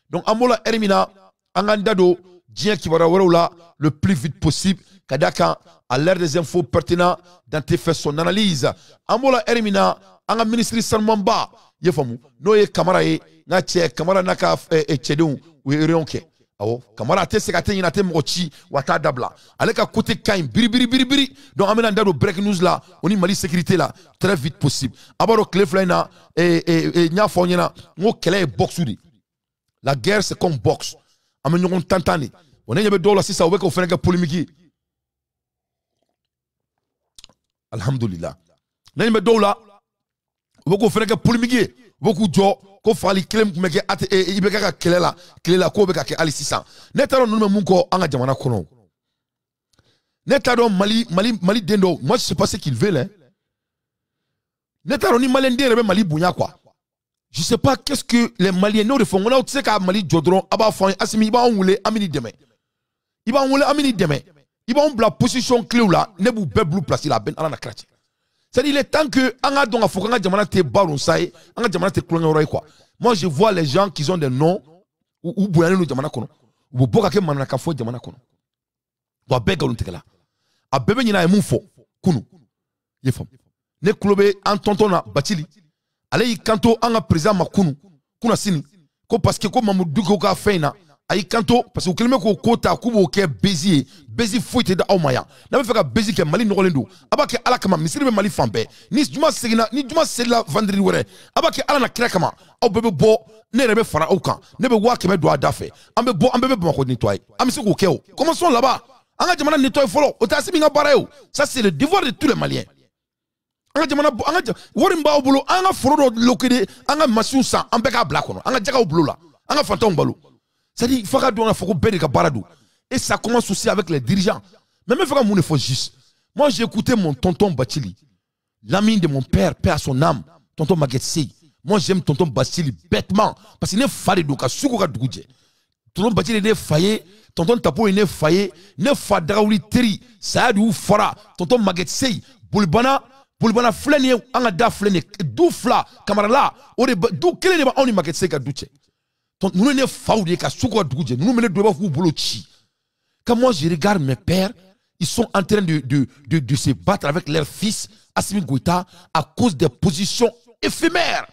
Donc, Amola Hermina, Angandado, Dien Kibara là, le plus vite possible. Kadaka, à l'ère des infos pertinentes, Dante fait son analyse. Amola Hermina, Anga ministre Salmamba, Yefamu, Noye Kamara, Nache, Kamara Naka, et Tchedou, ou Erionke. Awo, Kamara te sekate yinate mrochi, wata dabla. Ale ka côté kain, biri biri biri biri. Donc, amena ndado break news là, on y Mali sécurité là, très vite possible. Abaro Cleflena, et nya fonyena, ngo kele boxe di. La guerre c'est comme boxe. Amen yon tantane. On est y'abe dola si ça ou ko fenga polémique. Alhamdulillah. N'aime dola ou ko fenga polémique. U bɛ k'u jɔ ko fagali kelen tun bɛ kɛ IBK ka kɛlɛ la tile la k'o bɛ ka kɛ hali sisan. Ne t'a dɔn ninnu bɛ mun kɔ an ka jamana kɔnɔ. Ne t'a dɔn Mali Mali Mali den dɔw, moi je sais pas ce qu'ils veulent hein. Ne t'a dɔn ni Malien den yɛrɛ bɛ Mali bonya quoi. Je sais pas qu'est-ce que les Maliens n'o de fɔ n ko n'aw tɛ se ka Mali jɔ dɔrɔn a b'a fɔ an ye Asimi i b'anw wele an bɛ n'i dɛmɛ. I b'an wele an bɛ n'i dɛmɛ. I b'anw bila position clé la ne b'u bɛɛ bila place la a bɛ Ala na kira cɛ. C'est-à-dire il est temps que an ka dɔn k'a fɔ k'an ka jamana tɛ balonsa ye, an ka jamana tɛ kulonkɛyɔrɔ ye quoi. Moi je vois les gens qui ont des noms u bonyalen don jamana kɔnɔ. U bɛ bɔ ka kɛ manamanakan fɔ jamana kɔnɔ. Wa a bɛɛ nkalontigɛla. A bɛɛ bɛ ɲinɛ a ye mun fɔ kunun. I ye faamu. Ne tulo bɛ an tonton na Bacili. Ale y'i kanto an ka président ma kunun kunasini ko parce que ko Mamudu Diko ka fɛn in na a y'i kanto parce que u kɛlen bɛ k'o ko ta k'u b'o kɛ bezi ye. Bezi foyi tɛ da aw ma yan. N'a bɛ fɛ ka bezi kɛ Mali nɔgɔlen don a b'a kɛ Ala kama misiri bɛ Mali fan bɛɛ. Ni juma seginna ni juma selila vendredi wɛrɛ a b'a kɛ Ala na kira kama aw bɛɛ bɛ bɔ ne yɛrɛ bɛ fara aw kan ne bɛ 100 000 don a da fɛ an bɛ bɔ an bɛɛ bɛ Bamakɔ nettoyer an bɛ se k'o kɛ o. Commençons là-bas. An ka jamana nettoyer fɔlɔ o tɛ Asimi ka baara ye o. Ça c'est le devoir de tous les Maliens. An ka jamana an ka wari min b'aw bolo an ka foro dɔ lokede an ka masiw san an bɛɛ k'a bila kɔnɔ an ka jagaw bilo la an ka fantanw balo. C'est-à-dire f'a ka dɔn k'a fɔ ko bɛɛ de ka baara don. Et ça commence aussi avec les dirigeants. Mais n bɛ fɛ ka mun de fɔ juste. Moi j'ai écouté mon tonton Bacili, l'ami de mon père, paix à son âme, tonton Maguette Sey. Moi j'aime tonton Bacili bêtement parce que ne fa de don ka su ko ka dugu jɛ. Tonton Bacili ne fa ye, tonton Tapo ye ne fa ye, ne fa Dagawuli teri, saya de y'u fara, tonton Maguette Sey, Bolibana. Bolibana filɛ nin ye an ka da filɛ nin ye du fila Kamarala o de du kelen de b'anw ni Maguette Sey ka du cɛ. Ninnu ye ne faw de ye ka su ko ka dugu jɛ. Ninnu bɛ ne don i b'a fɔ k'u bolo ci. Quand moi je regarde mes pères, ils sont en train de se battre avec leur fils Assimi Goïta à cause des positions éphémères.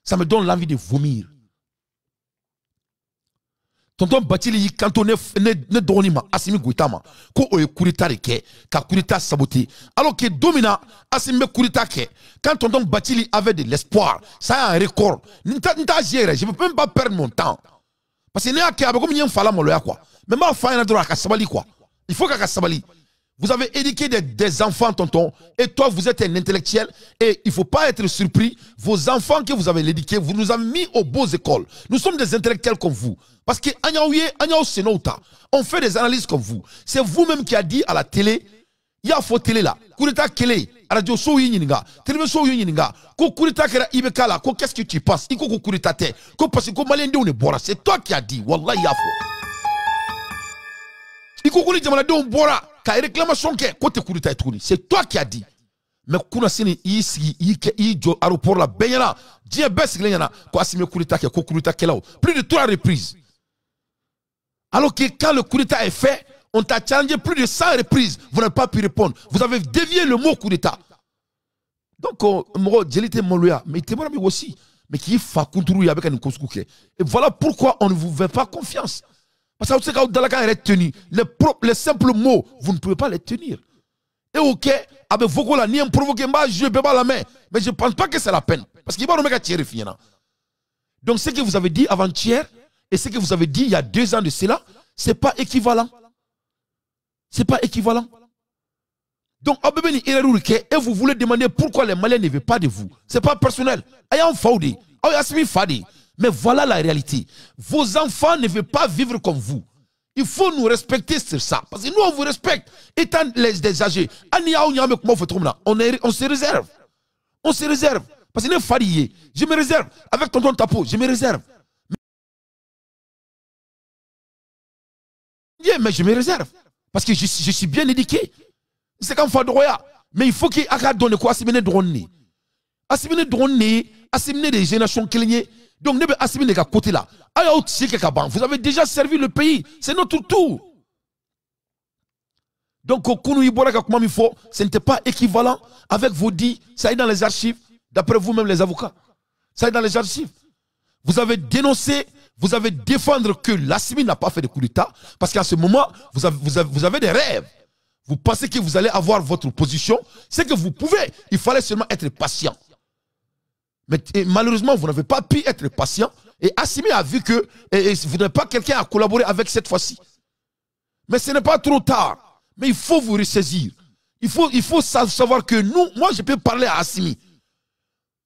Ça me donne l'envie de vomir. Tonton Bacili y'i kanto ne dɔgɔnin ma Assimi Goïta ma ko o ye coup d'état de kɛ ka coup d'état saboter alors que don min na Assimi bɛ coup d'état kɛ quand tonton Bacili avait de l'espoir, ça a un record. N t'a yɛrɛ, je peux même pas perdre mon temps parce que ne y'a kɛ a bɛ komi n ye n fa la maloya quoi. Mais n b'a fɔ a ɲɛna dɔrɔn a ka sabali quoi. Il faut k'a ka sabali. Vous avez éduqué des enfants, tonton, et toi, vous êtes un intellectuel, et il ne faut pas être surpris. Vos enfants que vous avez éduqués, vous nous avez mis aux beaux écoles. Nous sommes des intellectuels comme vous. Parce que on fait des analyses comme vous. C'est vous-même qui a dit à la télé, il y a faux télé là, coup d'état kele, radio so yininga, télévision so yininga, ko coup d'état kera IBK là, ko qu'est-ce que tu penses? Il ko coup d'état te, ko parce que ko malien de bora, c'est toi qui as dit, wallahi il y a faux. Il ko ko jamanadenw bora ka réclamation kɛ ko tɛ coup d'état tuguni, c'est toi qui as dit. Mais kunasini i sigi i kɛ i jɔ aéroport la bɛɛ ɲɛna, diɲɛ bɛɛ sigilen ɲɛna ko Assimi ye coup d'état kɛ, ko coup d'état kɛlaw plus de 3 reprises. Alors que quand le coup d'état est fait, on t'a challengé plus de 100 reprises, vous n'avez pas pu répondre. Vous avez dévié le mot coup d'état. Donc mɔgɔ jeli tɛ maloya, mais i tɛ bɔra min aussi, mais k'i fa kunturu ye a bɛ ka nin ko sugu kɛ. Et voilà pourquoi on ne vous fait pas confiance. Parce que vous savez que les simples mots, vous ne pouvez pas les tenir. Et ok, avec vos là, ni un provoqué, je peux pas la main. Mais je ne pense pas que c'est la peine. Parce qu'il va nous mettre à tirer finalement. Donc ce que vous avez dit avant-hier et ce que vous avez dit il y a 2 ans de cela, ce n'est pas équivalent. Ce n'est pas équivalent. Donc, et vous voulez demander pourquoi les Maliens ne veulent pas de vous. Ce n'est pas personnel. Mais voilà la réalité. Vos enfants ne veulent pas vivre comme vous. Il faut nous respecter sur ça. Parce que nous, on vous respecte. Étant les âgés, on se réserve. On se réserve. Parce que nous sommes. Je me réserve. Avec tonton Tapo, je me réserve. Mais je me réserve. Parce que je suis bien éduqué. C'est comme Fadroya. Mais il faut qu'il y ait donné quoi. Assiminer drone. Assiminer drone, assiminer des générations clignées. Donc, ne pas à côté là. Vous avez déjà servi le pays. C'est notre tour. Donc, ce n'était pas équivalent avec vos dits. Ça est dans les archives. D'après vous-même, les avocats. Ça est dans les archives. Vous avez dénoncé, vous avez défendu que l'Assimi n'a pas fait de coup d'État. Parce qu'à ce moment, vous avez des rêves. Vous pensez que vous allez avoir votre position. C'est que vous pouvez. Il fallait seulement être patient. Mais malheureusement, vous n'avez pas pu être patient. Et Assimi a vu que vous n'avez pas quelqu'un à collaborer avec cette fois-ci. Mais ce n'est pas trop tard. Mais il faut vous ressaisir. Il faut savoir que nous, moi je peux parler à Assimi.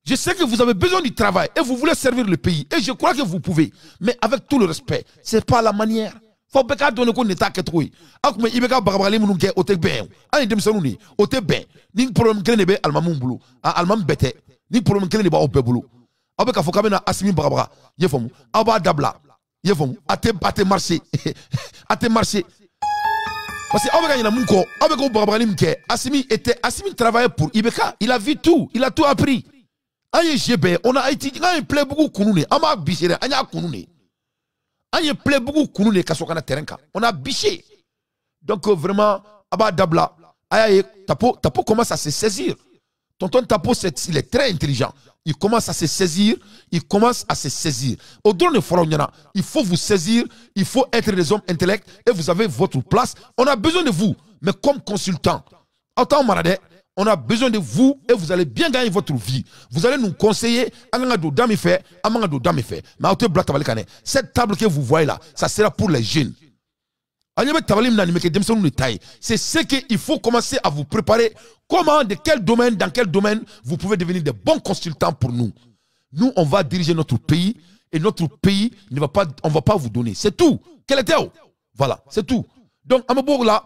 Je sais que vous avez besoin du travail et vous voulez servir le pays. Et je crois que vous pouvez. Mais avec tout le respect, ce n'est pas la manière. Faut pas donner qu'on état que trouvé. Akuma ibeka bagabagali munu ke ote ben. Ani denmisɛnninw ni ote ben. Ni problème kelen de bɛ alimamu bolo. Alimamu bɛɛ tɛ. Ni problème kelen de b'aw bɛɛ bolo. Aw bɛ k'a fɔ k'a bɛna Asimi bagabaga. I ye faamu? Aw b'a dabila. I ye faamu? A tɛ marcher. A tɛ marcher. Parce que aw bɛ ka ɲinɛ mun kɔ, aw bɛ k'o bagabagali min kɛ, Asimi travaillait pour IBK. Il a vu tout, il a tout appris. An ye jeu bɛɛ, on a été an ye Plɛbugu kunu de, an b'a bise dɛ, an y'a kunu de. An ye Plɛbugu kunu de ka sɔrɔ ka na terrain kan. On a biché. Donc vraiment, a b'a dabila. A y'a ye, Tapo commence à se saisir. Tonton Tapo, il est très intelligent. Il commence à se saisir. Il commence à se saisir. Au drone de Foro, il faut vous saisir. Il faut être des hommes intellects. Et vous avez votre place. On a besoin de vous, mais comme consultant. Autant Maradé, on a besoin de vous et vous allez bien gagner votre vie. Vous allez nous conseiller. Cette table que vous voyez là, ça sera pour les jeunes. C'est ce qu'il faut commencer à vous préparer. Comment, de quel domaine, dans quel domaine vous pouvez devenir des bons consultants pour nous. Nous, on va diriger notre pays et notre pays ne va pas, on ne va pas vous donner. C'est tout. Quel était? Voilà, c'est tout. Donc, à Mbourg, là,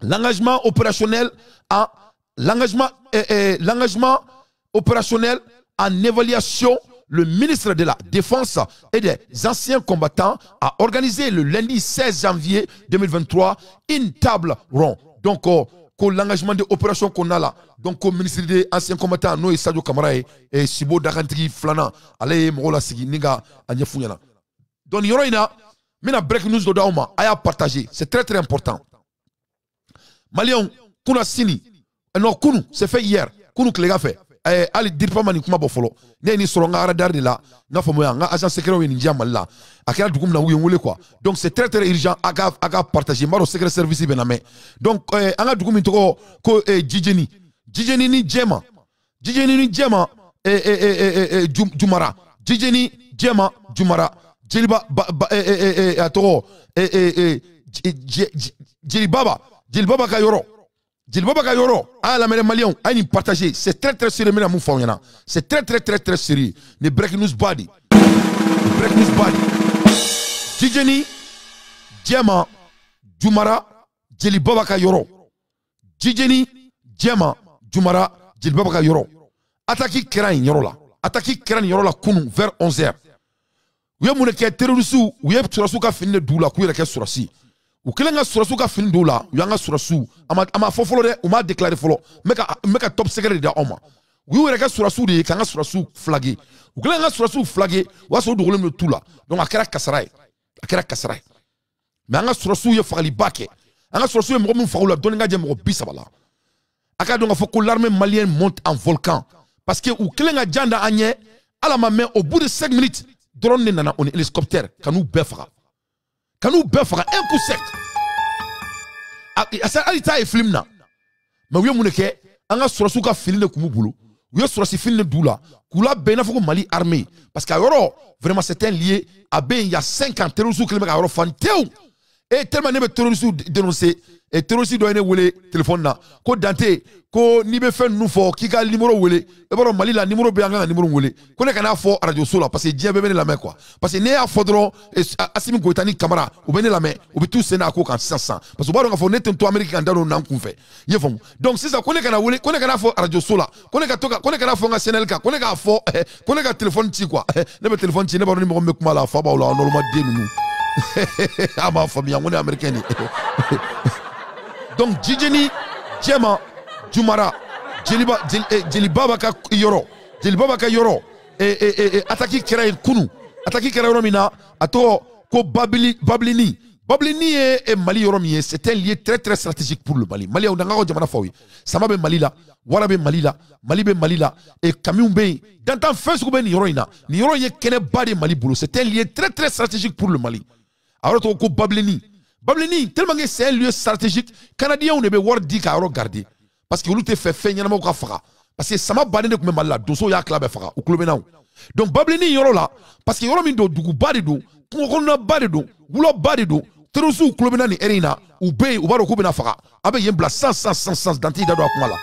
l'engagement opérationnel en l'engagement opérationnel en évaluation. Le ministre de la Défense et des anciens combattants a organisé le lundi 16 janvier 2023 une table ronde. Donc, l'engagement de l'opération qu'on a là, donc au ministre des anciens combattants, nous et Sadio Kamara et Sibo Dakantri Flana, allez, Morola Sigi, Ninga, Agnefunyana. Donc, il y aura une break news d'Odaoma, à partager, c'est très très important. Malion, Kuna Sini, non, Kunu, c'est fait hier, Kunu Klega fait. Ali dirpa mani kuma bɔ fɔlɔ ne ni sɔrɔ n ka radar de la n ka faamuya n ka agent secret ye nin diya Mali la a kɛra dugu min na u ye n wele quoi. Donc c'est très très urgent a ka partager n b'a dɔn secret service bɛ na mɛn. Donc an ka dugu min tɔgɔ ko Jijeni Jijeni ni Jɛma Jijeni ni Jɛma Jumara Jijeni Jɛma Jumara Jeliba a tɔgɔ Jelibaba Jelibaba ka yɔrɔ. Jelibaba ka yɔrɔ, a la mɛnɛ maliyɛnw, a ye nin partager, c'est très très sérieux, n bɛna mun fɔ aw ɲɛna, c'est très très très très sérieux, ni break news ba de, break news ba de. Jijeni, Jɛma, Jumara, Jelibaba ka yɔrɔ, Jijeni, Jɛma, Jumara, Jelibaba ka yɔrɔ. Attaque kɛra nin yɔrɔ la, attaque kɛra nin yɔrɔ la kunun vers 11h. U ye mun de kɛ terroriste u ye sɔrɔsiw ka fini de d'u la k'u yɛrɛ kɛ sɔrɔsi. U kɛlen ka sɔrɔsiw ka fini dɔw la, u y'an ka sɔrɔsiw, a ma fɔ fɔlɔ dɛ, u m'a déclaré fɔlɔ, n bɛ ka top secret de di aw ma. U y'u yɛrɛ kɛ sɔrɔsiw de ye k'an ka sɔrɔsiw flaguer. U kɛlen ka sɔrɔsiw flaguer, o y'a sɔrɔ u dogolen bɛ tu la. Donc a kɛra kasara ye, a kɛra kasara ye. Mais an ka sɔrɔsiw ye fagaliba kɛ. An ka sɔrɔsiw ye mɔgɔ min faga u la, dɔɔni ka jɛ mɔgɔ 30 la. A k'a dɔn k'a fɔ ko l'armée malienne monte en volcan. Parce que u kɛlen ka jan da an ɲɛ, ala ma mɛn au bout de 5 minutes, drone de nana o ni hélicoptère ka n'u bɛɛ faga. Ka n'u bɛɛ faga un coup sec. Hali t'a ye film na. Mais u ye mun de kɛ? An ka sɔrɔsiw ka fini de tun b'u bolo. U ye sɔrɔsi fini de d'u la k'u labɛn i n'a fɔ ko Mali armée. Parce que a yɔrɔ vraiment c'est un lieu a bɛ yen il y a 5 ans terroristes kɛlen bɛ ka yɔrɔ fan tewu. Et tellement ne bɛ terroristes dénoncer. Et terroriste dɔ ye ne wele téléphone na ko Dante ko n'i bɛ fɛn ninnu fɔ k'i ka numéro wele e b'a dɔn Mali la numéro bɛ yen an kan ka numéro wele ko ne kana fɔ radio so la parce que diɲɛ bɛɛ bɛ ne lamɛn quoi parce que ne y'a fɔ dɔrɔn Asimi Goïta ni Kamara u bɛ ne lamɛn u bɛ t'u sen n'a ko kan sisan sisan parce que u b'a dɔn k'a fɔ ne tɛ n to Amérique kan n da don n'an kunfɛ i ye faamu donc sisan ko ne kana wele ko ne kana fɔ radio so la ko ne ka to ka ko ne kana fɔ n ka CNL kan ko ne k'a fɔ ko ne ka téléphone ci quoi ne bɛ téléphone ci ne b'a dɔn ni mɔgɔ min bɛ kuma la a fa b'aw la normalement den ninnu a m'a faamuya n ko ne ye américain de ye. Donc Jijeni, Jɛma, Jumara, Jeliba, Jelibaba ka yɔrɔ, Jelibaba ka yɔrɔ, attaque kɛra yen kunun, attaque kɛra yɔrɔ min na, a tɔgɔ ko Babili, Babilini. Babilini ye Mali yɔrɔ min ye, c'est un lieu très très stratégique pour le Mali. Mali n'an ka jamana fɔ aw ye, sama bɛ Mali la, wara bɛ Mali la, Mali bɛ Mali la, et camion bɛ yen, dantan fɛn sugu bɛ nin yɔrɔ in na. Nin yɔrɔ in ye kɛnɛba de Mali bolo, c'est un lieu très très stratégique pour le Mali. A yɔrɔ tɔgɔ ko Babilini. Babilini, tellement que c'est un lieu stratégique, Canadiens ne bɛ wari di k'a yɔrɔ garder. Parce que olu tɛ fɛ fɛn ɲɛnamaw ka faga. Parce que sama baden de tun bɛ Mali la, donsow y'a tila bɛɛ faga, u tulo bɛ n na o. Donc Babilini yɔrɔ la, parce que yɔrɔ min don, duguba de don, kungo kɔnɔnaba de don, wulaba de don, terroristes tulo bɛ n na nin heure in na, u bɛ yen, u b'a dɔn k'u bɛna faga. A bɛ yen bila sans Dan t'i da don a kuma la.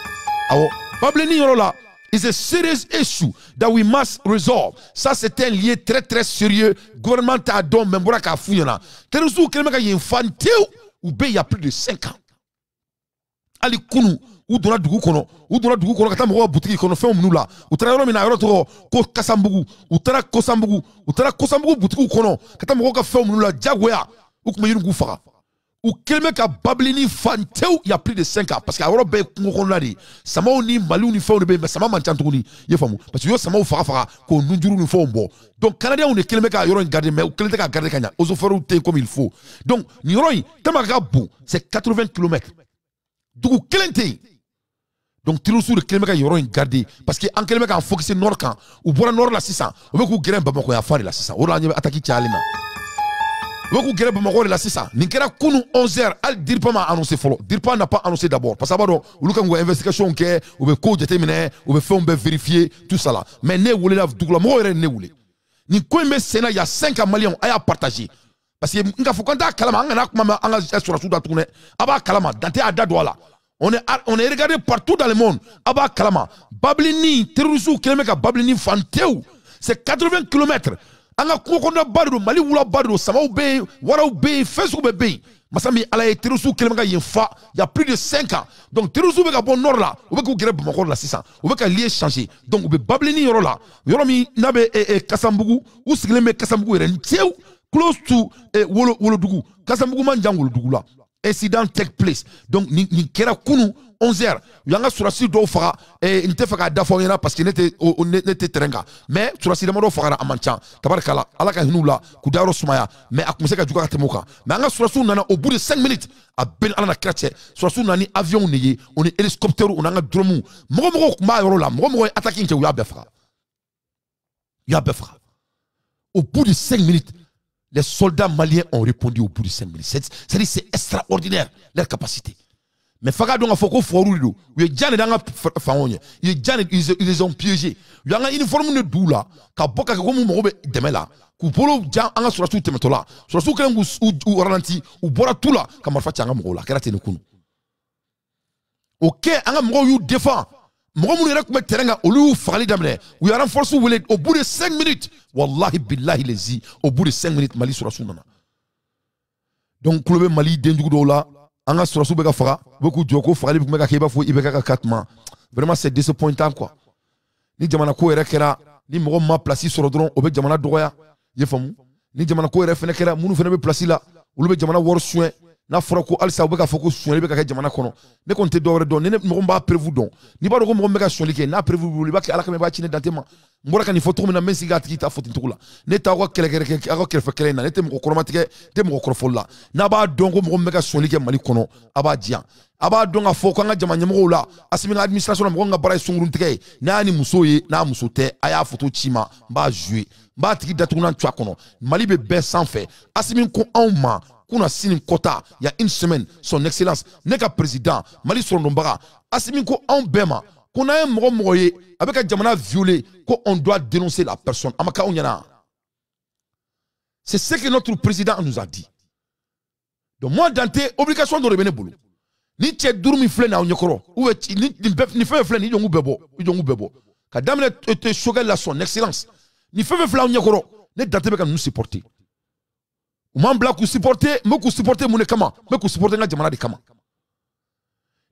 Awɔ, Babilini yɔrɔ la, It's a serious issue that we must resolve. Ça, c'est un lien très très sérieux. Gouvernement t'a dɔn, mais bɔra k'a f'u ɲɛna. Terroristes kɛlen bɛ ka yen fa tewu, u bɛ il y a plus de 5 ans. Hali kunu, u donna dugu kɔnɔ, u donna dugu kɔnɔ ka taa mɔgɔw ka butigi kɔnɔ fɛnw minnu la. U taara yɔrɔ min na, a yɔrɔ tɔgɔ ko Kasanbugu. U taara Kosanbugu, u taara Kosanbugu butigiw kɔnɔ ka taa mɔgɔw ka fɛnw minnu la diyagoya. U tun bɛ ɲini k'u faga. U kɛlen bɛ ka Babilini fa tewu il y a plus de 5 ans, parce que a yɔrɔ bɛɛ ye kungo kɔnɔna de ye. Samaw ni maliw ni fɛnw de bɛ yen, mais sama man ca tuguni, i ye faamu, parce que u y'o samaw faga faga k'o nunjuru ni fɛnw bɔ. Donc Canadiens de kɛlen bɛ ka yɔrɔ in garder, mais u kɛlen tɛ ka garder ka ɲa. Eaux et forêts tɛ yen comme il faut. Donc nin yɔrɔ in tellement ka bon, c'est 80 km, dugu kelen tɛ yen. Donc terroristes de kɛlen bɛ ka yɔrɔ in garder, parce que an kɛlen bɛ k'an focuser nord kan. U bɔra nord la sisan, u bɛ k'u gɛrɛ Bamakɔ yan fan de la sisan. O de la an ɲɛ bɛ attaque cayalen na. U bɛ k'u gɛrɛ Bamakɔ de la sisan. Nin kɛra kunu 11h, hali DIRPA ma annoncé fɔlɔ. DIRPA n'a pas annoncé d'abord, parce que a b'a dɔn olu kan k'u ka investigation kɛ, u bɛ kow jateminɛ, u bɛ fɛnw bɛɛ vérifier, tout ça là. Mais ne welela dugulamɔgɔw yɛrɛ ne wele. Nin ko in bɛ sen na il y a 5 ans, Maliyɛnw, a y'a partager. Parce que n k'a fɔ k'an t'a kalama, an kana kuma mɛn an ka sɔrɔdasiw da tuguni dɛ. A b'a kalama, Dante y'a da don a la. On est regardé partout dans le monde. A b'a kalama. Babilini, terroristes kɛlen bɛ ka Babilini fan tewu. C'est 80 km. An ka kungo kɔnɔna ba de don, Mali wulaba de don, samaw bɛ yen, waraw bɛ yen, fɛn sugu bɛɛ bɛ yen. Masa min Ala ye, terroristes kɛlen bɛ ka yen fa il y a plus de 5 ans. Donc terroristes bɛ ka bɔ nord la, u bɛ k'u gɛrɛ Bamakɔ la sisan, u bɛ ka lieu changer. Donc u bɛ Babilini yɔrɔ la, yɔrɔ min n'a bɛ Kasanbugu, u sigilen bɛ Kasanbugu yɛrɛ tewu, close to Wolo Wolodugu. Kasanbugu man jan Wolodugu la. Incident take place. Donc nin kɛra kunu 11h, u y'an ka sɔrɔdasi dɔw faga. N tɛ fɛ k'a da fɔ aw ɲɛna parce que ne tɛ terrain kan, mais sɔrɔdasi damadɔ fagara, a man ca, tabarikala, Ala ka hinɛ u la k'u dayɔrɔ sumaya. Mais a tun bɛ se ka juguya ka tɛmɛ o kan. Mais an ka sɔrɔdasiw nana au bout de 5 minutes, a bɛɛ ni Ala na kira cɛ. Sɔrɔdasiw nana ni avion de ye, o ni hélicoptère, o n'an ka drone. Mɔgɔ mɔgɔw tun b'a yɔrɔ la, mɔgɔ mɔgɔ ye attaque in kɛ, u y'a bɛɛ faga, u y'a bɛɛ faga au bout de 5 minutes. Les soldats maliens ont répondu au bout de 5 minutes. C'est-à-dire, c'est extraordinaire, leur capacité. Mais faga donc a fɔ ko fɔru de don. U ye jan de d'an ka fanw ɲɛ. U ye jan de, ils les ont piégés. U y'an ka uniforme de d'u la ka bɔ ka kɛ komi mago bɛ dɛmɛ la, k'u bolo jan an ka sɔrɔdasiw tɛmɛtɔ la. Sɔrɔdasiw kɛlen k'u ralenti, u bɔra tu la ka marifa ci an ka mɔgɔw la. A kɛra ten de kunu. O kɛ, an ka mɔgɔw y'u défend. Mɔgɔ minnu yɛrɛ tun bɛ terrain kan, olu y'u fagali daminɛ. U ye renforce wele au bout de 5 minutes. Wallahi billahi lezi, au bout de 5 minutes, Mali sɔrɔdasiw nana. Donc kulo bɛ Mali denjugu dɔw la, an ka sɔrɔdasiw bɛ ka faga, u bɛ k'u jɔ ko fagali tun bɛ ka kɛ i b'a fɔ IBK ka tuma. Vraiment, c'est disappointant, quoi. Ni jamana ko yɛrɛ kɛra, ni mɔgɔ ma place sɔrɔ dɔrɔn, o bɛ jamana dɔgɔya, i ye faamu. Ni jamana ko yɛrɛ fɛnɛ kɛra, minnu fɛnɛ bɛ place la, olu bɛ jamana wari suɲɛ. N'a fɔra ko halisa u bɛ k'a fɔ ko sonyali bɛ ka kɛ jamana kɔnɔ, ne kɔni tɛ dɔwɛrɛ dɔn. Ni ne mɔgɔ min b'a preuve dɔn, n'i b'a dɔn ko mɔgɔ min bɛ ka sonyali kɛ, n'a preuve b'i bolo, i b'a kɛ Ala kama, i b'a ci ne Dante ma. N bɔra ka nin fɔ cogo min na, n bɛ sigi k'a tigi ta fɔ ten cogo la. Ne t'aw ka kɛlɛ aw ka kɛrɛfɛ kɛlɛ in na, ne tɛ mɔgɔ kɔrɔmatigɛ, n tɛ mɔgɔ kɔrɔfɔli la. N'a b'a dɔn ko mɔgɔ min bɛ ka sonyali kɛ Mali kɔnɔ, a b'a diyan. A b'a dɔn k'a fɔ ko an ka jama ɲɛmɔgɔw la, Asimi ka administration na, mɔgɔ min ka baara ye sunkurun tigɛ ye, n'a y'a ni muso ye, n'a muso tɛ, a y'a photo ci ma, n b'a jouer, n b'a tigi datugunan tu a kɔnɔ. Mali bɛ bɛɛ sanfɛ. Asimi ko anw ma kunna sini kɔta, il y a une semaine, son excellence, ne ka président, Mali sɔrɔdonbaga Asimi ko anw bɛɛ ma ko n'an ye mɔgɔ mɔgɔ ye a bɛ ka jamana violer, ko on doit dénoncer la personne. A ma k'anw ɲɛna. C'est ce que notre président nous a dit. Donc moi Dante, obligation dɔ de bɛ ne bolo. Ni cɛ duuru min filɛ nin aw ɲɛkɔrɔ, ou bien ni bɛɛ ni fɛn fɛn filɛ nin, i jɔn k'u bɛɛ bɔ, i jɔn k'u bɛɛ bɔ ka daminɛ Choguel la, son excellence, ni fɛn fɛn filɛ aw ɲɛkɔrɔ, ne Dante bɛ ka ninnu supporter. U m'an bila k'u supporter, n bɛ k'u supporter mun de kama? N bɛ k'u supporter n ka jamana de kama.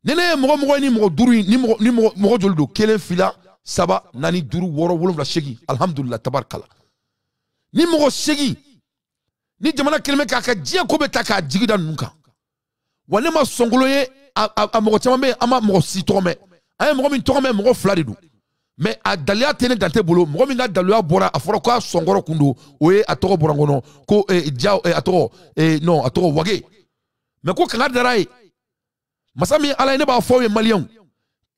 Ni ne ye mɔgɔ mɔgɔ ye, ni mɔgɔ duuru in, ni mɔgɔ ni mɔgɔ mɔgɔ joli don? Kelen, fila, saba, naani, duuru, wɔɔrɔ, wolonwula, seegin. Alihamudulila, tabarikala. Ni mɔgɔ 8, ni jamana kelen bɛ k'a ka diɲɛ ko bɛ ta k'a jigi da ninnu kan. Wa ne ma sɔnkolo ye, a mɔgɔ caman bɛ yen, an ma mɔgɔ si tɔgɔ mɛn. An ye mɔgɔ min tɔgɔ mɛn, mɔgɔ fila de don, mais a daliya tɛ ne Dante bolo. Mɔgɔ min ka daluya bɔra, a fɔra k'a sɔnkɔrɔ kun don, o ye a tɔgɔ bɔra n kɔnɔ ko ja, a tɔgɔ, non, a tɔgɔ Wage. Mais ko kanga dara ye masa min Ala ye, ne b'a fɔ aw ye, Maliyɛnw,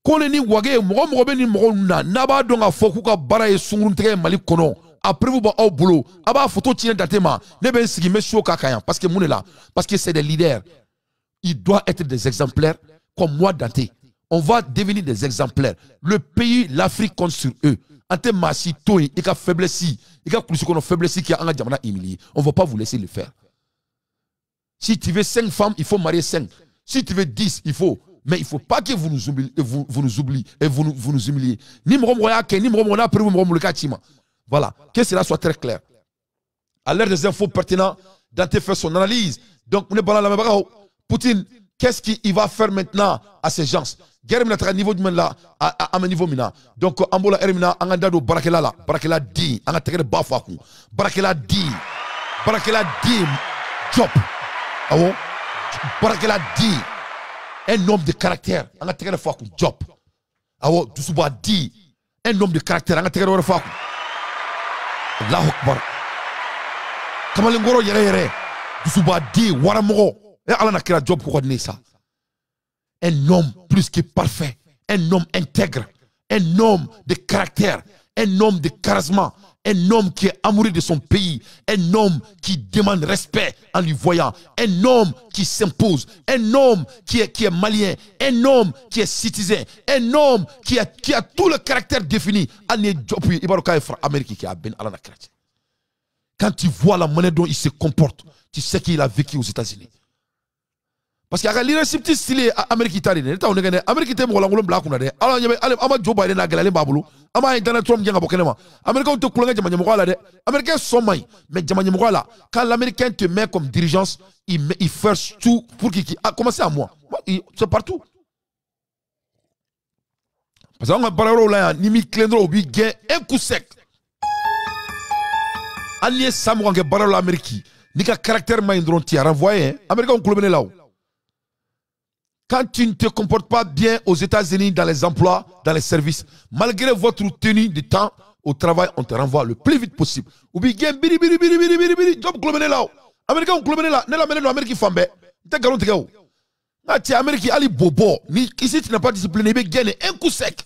ko ne ni Wage, mɔgɔ mɔgɔ bɛ ni mɔgɔw na, n'a b'a dɔn k'a fɔ k'u ka baara ye sunkuruntigɛ ye Mali kɔnɔ, a preuve b'aw bolo, a b'a photo ci ne Dante ma, ne bɛ n sigi, n bɛ so k'a kan yan. Parce que mun de la? Parce que c'est des leaders, ils doivent être des exemplaires comme moi Dante. On va devenir des exemplaires. Le pays, l'Afrique compte sur eux. An tɛ maa si to yen i ka faiblesse, i ka kulusi kɔnɔ faiblesse k'i an ka jamana humilier. On va pas vous laisser le faire. Si tu veux 5 femmes, il faut marier 5. Si tu veux 10, il faut. Mais Mais il ne faut pas que vous nous oubliez, vous nous oubliez et vous nous humiliez. Ni mɔgɔ y'a kɛ, ni mɔgɔ n'a prévu mɔgɔ mun ka. Voilà, que cela soit très clair. À l'heure des infos pertinentes, Dante fait son analyse. Donc, on est pas là, Poutine, qu'est-ce qu'il va faire maintenant à ces gens? Guerre mina taga niveau jumɛn la a niveau mina. Donc an b'o la heure mina an ka da don baarakɛla la, baarakɛla den, an ka tɛgɛrɛ ba fɔ a kun. Baarakɛla den, baarakɛla den, Diop. Awɔ, baarakɛla den, un homme de caractère, an ka tɛgɛrɛ fɔ a kun, Diop. Awɔ, dusuba den, un homme de caractère, an ka tɛgɛrɛ wɛrɛ fɔ a kun. Allahu akbar. Kamalenkɔrɔ yɛrɛ yɛrɛ, dusuba den, waramɔgɔ. E Ala na kira Diop ko ka di ne ye sa. Un homme plus que parfait, un homme intègre, un homme de caractère, un homme de charisme, un homme qui est amoureux de son pays, un homme qui demande respect en lui voyant, un homme qui s'impose, un homme qui est malien, un homme qui est citoyen, un homme qui a tout le caractère défini. Amérique qui a ben Quand tu vois la manière dont il se comporte, tu sais qu'il a vécu aux États-Unis. Parce qu'il y a un leadership stylé Amérique ta de ne t'aw nɛgɛ dɛ. Amérique tɛ mɔgɔ lankolon bila a kunna dɛ. Ala ɲɛ bɛ an ma Joe Biden n'a gɛlɛyalen b'a bolo, an b'a ye Donald Trump gɛn ka bɔ kɛnɛ ma. Américains tɛ kulonkɛ jama ɲɛmɔgɔya la dɛ. Américain sɔn man ɲi, mais jama ɲɛmɔgɔya la, quand l'Américain te met comme dirigeance, il fait tout pour qu'il a commencé à moi, c'est partout, parce que an ka baara yɔrɔw la yan, ni m'i tilen dɔrɔn, u b'i gɛn un coup sec. Hali n'i ye san 20 kɛ baara la Amérique, n'i ka caractère man ɲi dɔrɔn, tu es renvoyé. Américains kulo bɛ ne la o. Quand tu ne te comportes pas bien aux États-Unis dans les emplois, dans les services, malgré votre tenue de temps au travail, on te renvoie le plus vite possible. Ou bien, biri biri biri biri biri biri, Diop kulo bɛ ne la o. Américain kulo bɛ ne la, ne lamɛnnen don Amérique fan bɛɛ. N tɛ nkalon tigɛ o. Nka cɛ Amérique hali bobo, ni ici tu n'es pas discipliné, i bɛ gɛn un coup sec.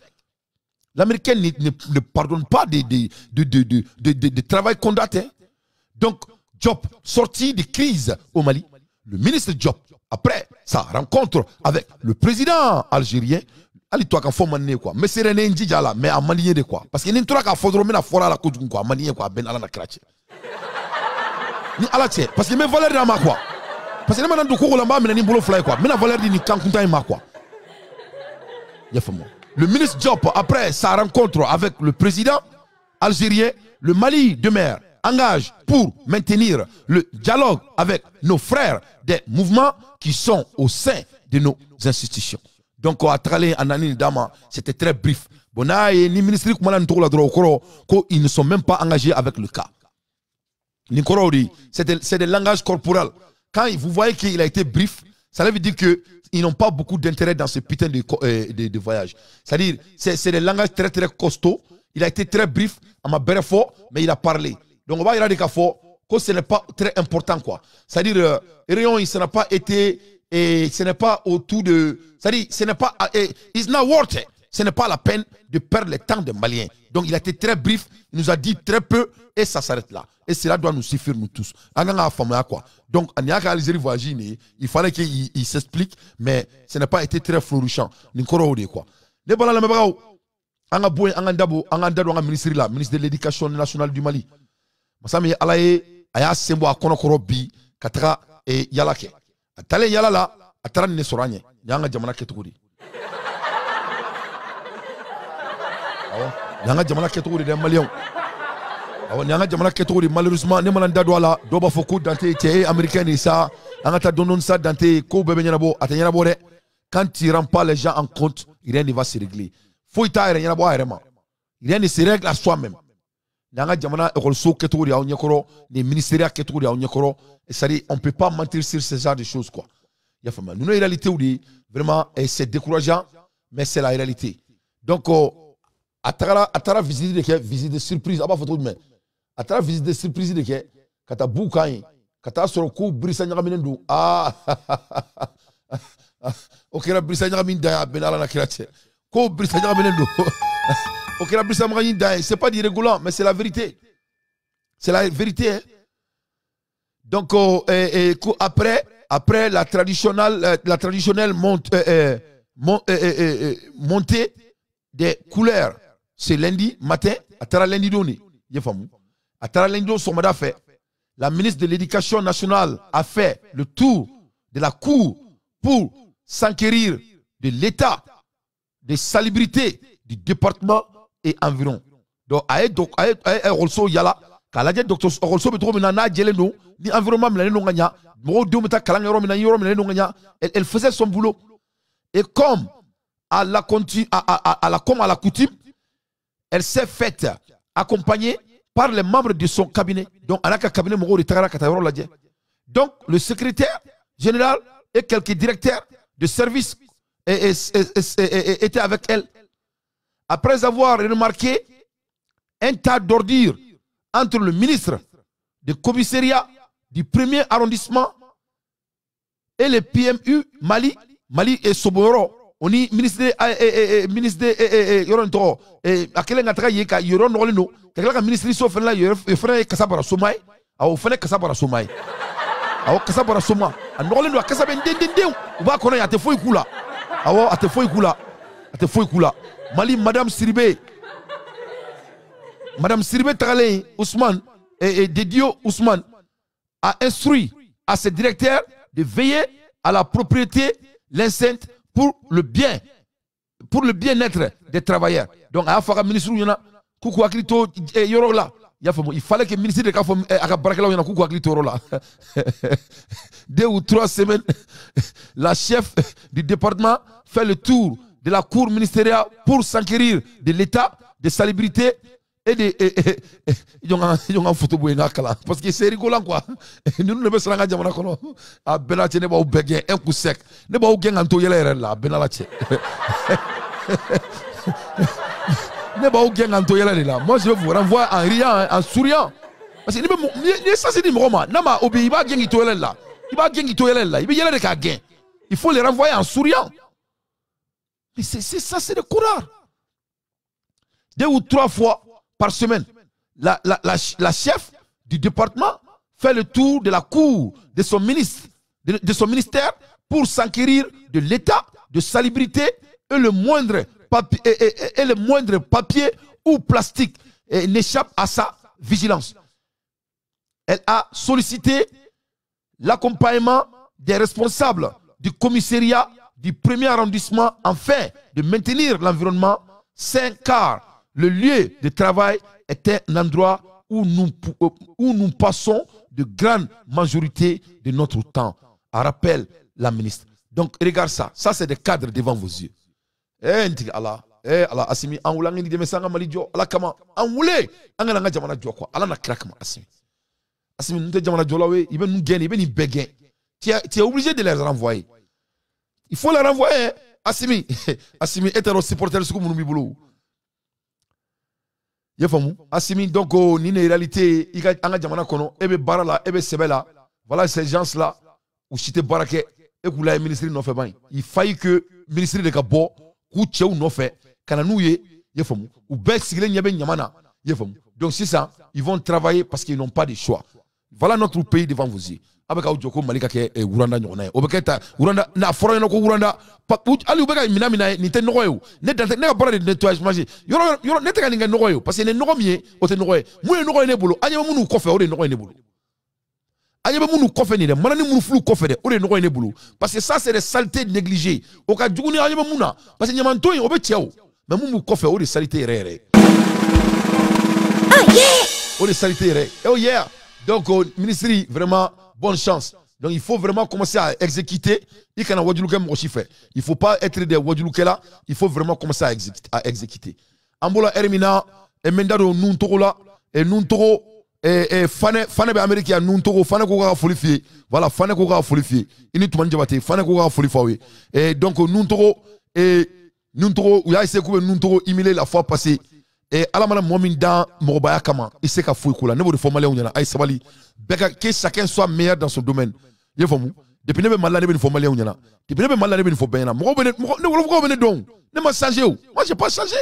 L'Américain ne pardonne pas de travail conduct. Hein. Donc, Diop, sorti de crise au Mali, le ministre Diop, après sa rencontre avec le président algérien, hali to a ka fɔ man ne quoi, mais c'est ne n jija la, mais a man di ye de quoi, parce que ni n tora k'a fɔ dɔrɔn, n bɛna fɔra a la kojugu quoi. A man di ye quoi, a bɛ ni Ala na kira cɛ, ni Ala cɛ, parce que n bɛ valeur d'a ma quoi, parce que ne mana don ko ko la, n b'a minɛ ni n bolo fila ye quoi, n bɛna valeur di nin kan kuntan in ma quoi. I y'a faamu? Le ministre Diop, après sa rencontre avec le président algérien, le Mali demeure engage pour maintenir le dialogue avec nos frères des mouvements qui sont au sein de nos institutions. Donc, à travers en année dama, c'était très bref. Bon, ni ministre ils ne sont même pas engagés avec le cas. C'est des langages corporels. Quand vous voyez qu'il a été bref, ça veut dire qu'ils n'ont pas beaucoup d'intérêt dans ce putain de voyage. C'est-à-dire, c'est des langages très très costauds. Il a été très bref, a ma fort, mais il a parlé. Donc on va y aller que ce n'est pas très important quoi. C'est-à-dire, Rayon, ce n'a pas été, et ce n'est pas autour de, c'est-à-dire, ce n'est pas, it's not worth it. Ce n'est pas la peine de perdre le temps des Maliens. Donc il a été très bref, il nous a dit très peu et ça s'arrête là. Et cela doit nous suffire nous tous. Quoi. Donc, en Algérie voyage, il fallait qu'il s'explique, mais ce n'a pas été très florissant. Quoi. An ka bɔ yen, an ka dabo, an ka da don an ka ministre la, ministre de l'Éducation nationale du Mali. Masa min ye Ala ye, a y'a sen bɔ a kɔnɔkɔrɔ bi ka taga yala kɛ. A taalen yala la, a taara nin de sɔrɔ an ɲɛ. Nin y'an ka jamana kɛcogo de ye. Awɔ, nin y'an ka jamana kɛcogo de dɛ, maliyɛnw. Awɔ, nin y'an ka jamana kɛcogo de. Malheureusement, ne mana n da don a la, dɔw b'a fɔ ko Dante cɛ ye américain de ye sa, an ka taa dɔɔni dɔɔni sa. Dante, kow bɛɛ bɛ ɲɛnabɔ, a tɛ ɲɛnabɔ dɛ. Quand tu rends pas les gens en compte, rien ne va se régler. Foyi t'a yɛrɛ ɲɛnabɔ a yɛrɛ ma, rien ne se règle à soi-même. Nin y'an ka jamana ekɔliso kɛcogo de y'aw ɲɛkɔrɔ, nin ministériya kɛcogo de y'aw ɲɛkɔrɔ. C'est-à-dire, on peut pas mentir sur ce genre de choses quoi. I y'a faamuya? Ninnu ye réalité de ye vraiment, et c'est décourageant, mais c'est la réalité. Donc a taara visite de kɛ, visite de surprise, a b'a fɔ cogo jumɛn, a taara visite de surprise de kɛ ka taa b'u kan yen, ka taa sɔrɔ ko birisa ɲagaminen don. Aa, o kɛra birisa ɲagamin dan ye, a bɛn ni Ala na kira cɛ, ko birisa ɲagaminen don, o kɛra birisa ɲagamin dan ye. C'est pas du rigolant, mais c'est la vérité, c'est la vérité, hein. Donc après la traditionnelle montée des couleurs, c'est lundi matin, a taara lundi don de, i ye faamu, a taara lundi don sɔgɔmada fɛ, la ministre de l'Éducation nationale a fait le tour de la cour pour s'enquérir. de l'état de salubrité du département et environ. Donc, a ye ekɔliso yala k'a lajɛ ekɔliso bɛ cogo min na n'a jɛlen don ni environnement minɛlen don ka ɲa mɔgɔw denw bɛ taa kalan kɛ yɔrɔ min na yɔrɔ minɛlen don ka ɲa. Elle faisait son boulot. Et comme à la coutume, elle s'est faite accompagner par les membres de son cabinet. Donc, a n'a ka cabinet mɔgɔw de tagara ka taa yɔrɔ lajɛ. Donc, le secrétaire général et quelques directeurs de service étaient avec elle. Après avoir remarqué un tas d'ordures entre le ministre du commissariat du premier arrondissement et le PMU Mali, Mali et Soboro, on est ministre yɔrɔ a kɛlen ka taga yen ka yɔrɔ nɔgɔlen don ka tila ka ministre so fana la yɔrɔ fana ye kasa bara soma ye awɔ fana kasa bara soma ye awɔ kasa bara soma a nɔgɔlen don a kasa bɛ den den den u b'a kɔnɔ yen a tɛ foyi k'u la awɔ a tɛ foyi k'u la a tɛ foyi k'u la. Mali Madame Sidibé tagalen Ousmane et Dedio Ousmane a instruit à ses directeurs de veiller à la propriété, l'enceinte pour le bien-être des travailleurs. Donc, à la ministre, il fallait que le ministre de la 2 ou 3 semaines, la chef du département fait le tour de la cour ministérielle pour s'enquérir de l'état de salubrité et de ils ont un photo parce que c'est rigolant quoi. Nous ne pouvons pas jamana kɔnɔ a bɛɛ n'a cɛ ne b'aw bɛɛ gɛn un coup sec ne b'aw gɛn ka n to yɛlɛ yɛrɛ la a bɛɛ n'a cɛ ne b'aw gɛn ka n to yɛlɛ de la. Moi je vous renvoie en riant, en souriant, parce que ni ye sasi di mɔgɔ ma n'a ma o bi i b'a gɛn k'i to yɛlɛ de la i b'a gɛn k'i to yɛlɛ de la i bɛ yɛlɛ de k'a gɛn. Il faut les renvoyer en souriant. Mais c'est ça, c'est le courage. 2 ou 3 fois par semaine, la chef du département fait le tour de la cour de son ministre, de son ministère pour s'enquérir de l'état de salubrité et le moindre papier, et le moindre papier ou plastique n'échappe à sa vigilance. Elle a sollicité l'accompagnement des responsables du commissariat du premier arrondissement afin de maintenir l'environnement sain, car le lieu de travail est un endroit où nous passons de grande majorité de notre temps, rappelle la ministre. Donc regarde ça, ça c'est des cadres devant vos yeux. Eh Allah, eh Allah, Assimi, an wula ngini deme sanga Mali jo, Allah kama, an wule, an nga jamana jo quoi, Allah na kira kama Assimi. Assimi, nous te jamana jo la we, il veut nous gagner, il veut nous béguer. Tu es obligé de les renvoyer. Il faut les renvoyer, Assimi. Assimi est un supporter ce que nous bolo. Yefamu Assimi, donc ni une réalité, il y a un jamana kono, ebe bara la, ebe sebe la. Voilà ces gens là ou cité barake et que la ministre n'ont fait pas. Il faille que ministre de Gabo ku tcheu n'ont fait kana nous ye yefamu ou be sigle nyebe nyamana yefamu. Donc c'est ça, ils vont travailler parce qu'ils n'ont pas de choix. Voilà notre pays devant vous yeux. Abeka ujoko malika ke Rwanda nyona. Obeketa Rwanda na foro yeno ko Rwanda. Ali ubeka mina mina ni te nogoyo. Ne dante ne ka bara de nettoyage manger. Yoro yoro ne te ka ninga nogoyo parce que ne nogo miye o te nogoye. Mu ne nogoye ne bolo. Anye munu kofe o de nogoye ne bolo. Anye munu kofe ni de manani munu flu kofe de o de nogoye ne bolo. Parce que ça c'est des saletés négligées. O ka juguni anye muna parce que nyamanto o be tiewo. Mais munu kofe o de saleté rere. Oh yeah. O de saleté rere. Oh yeah. Donc au ministre vraiment bonne chance. Donc il faut vraiment commencer à exécuter. Il ne faut pas être des Wadjoulukela. Il faut vraiment commencer à exécuter. Ambola Hermina, et Mendado Nuntola, et Nuntoro, et Fane Fane Amérique, Nuntoro, Fane Koga Folifié. Voilà, Fane Koga Folifié. Inutmanjabate, Fane Koga Folifawe. Et donc Nuntoro, et Nuntoro, il a essayé de Nuntoro humilié la fois passée. Et alamana momin dan morobaya kama il sait qu'à fouille kula ne bo formaler on yana ay sabali beka que chacun soit meilleur dans son domaine yefamu depuis ne be malade ne be formaler on yana depuis ne be malade ne be fo ben na mo be ne wolo ko be ne don ne ma changer ou moi j'ai pas changé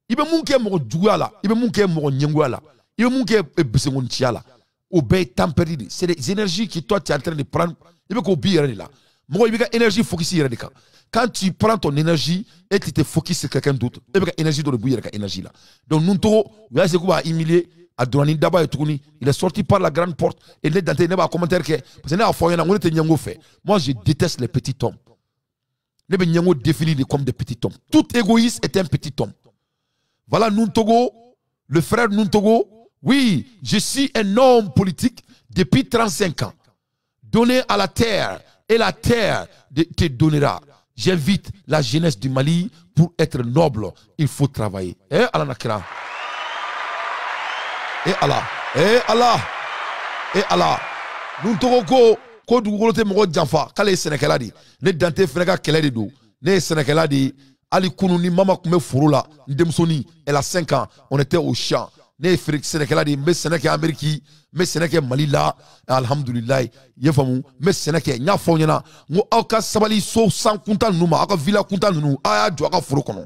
il be mun ke mo juguya la il be mun ke mo nyenguya la il be mun ke besengon tia la au be temps perdu c'est des énergies que toi tu es en train de prendre il be ko bi yɛrɛ de la mo il be ka énergie focus yɛrɛ de kan. Quand tu prends ton énergie et tu te focuses sur quelqu'un d'autre, et bien énergie dans le bouillard, énergie là. Donc nous tous, vous avez humilié à Douani Daba et Touni, il est sorti par la grande porte et il est dans un commentaire que parce que nous avons fait. Moi je déteste les petits hommes. Ne bɛ ɲɛngo définir de comme des petits hommes. Tout égoïste est un petit homme. Voilà Nuntogo, le frère Nuntogo. Oui, je suis un homme politique depuis 35 ans. Donné à la terre et la terre te donnera. J'invite la jeunesse du Mali pour être noble. Il faut travailler. Eh Allah nakira. Eh Allah. Eh Allah. Eh Allah. Nuntogo ko ko dugukolo tɛ mɔgɔ janfa k'ale ye sɛnɛkɛla de ye. Ne Dante fɛnɛ ka kɛlɛ de don. Ne ye sɛnɛkɛla de ye. Hali kunun ni mama tun bɛ foro la, n denmusonin, elle a 5 ans, on était au champ. Ne ye sɛnɛkɛla de ye, n bɛ sɛnɛ kɛ Amérique, n bɛ sɛnɛ kɛ Mali la, alhamdulilayi, i ye faamu, n bɛ sɛnɛ kɛ. N y'a fɔ aw ɲɛna, n ko aw ka sabali so san kuntan ninnu ma, aw ka villa kuntan ninnu, aw y'a jɔ aw ka foro kɔnɔ.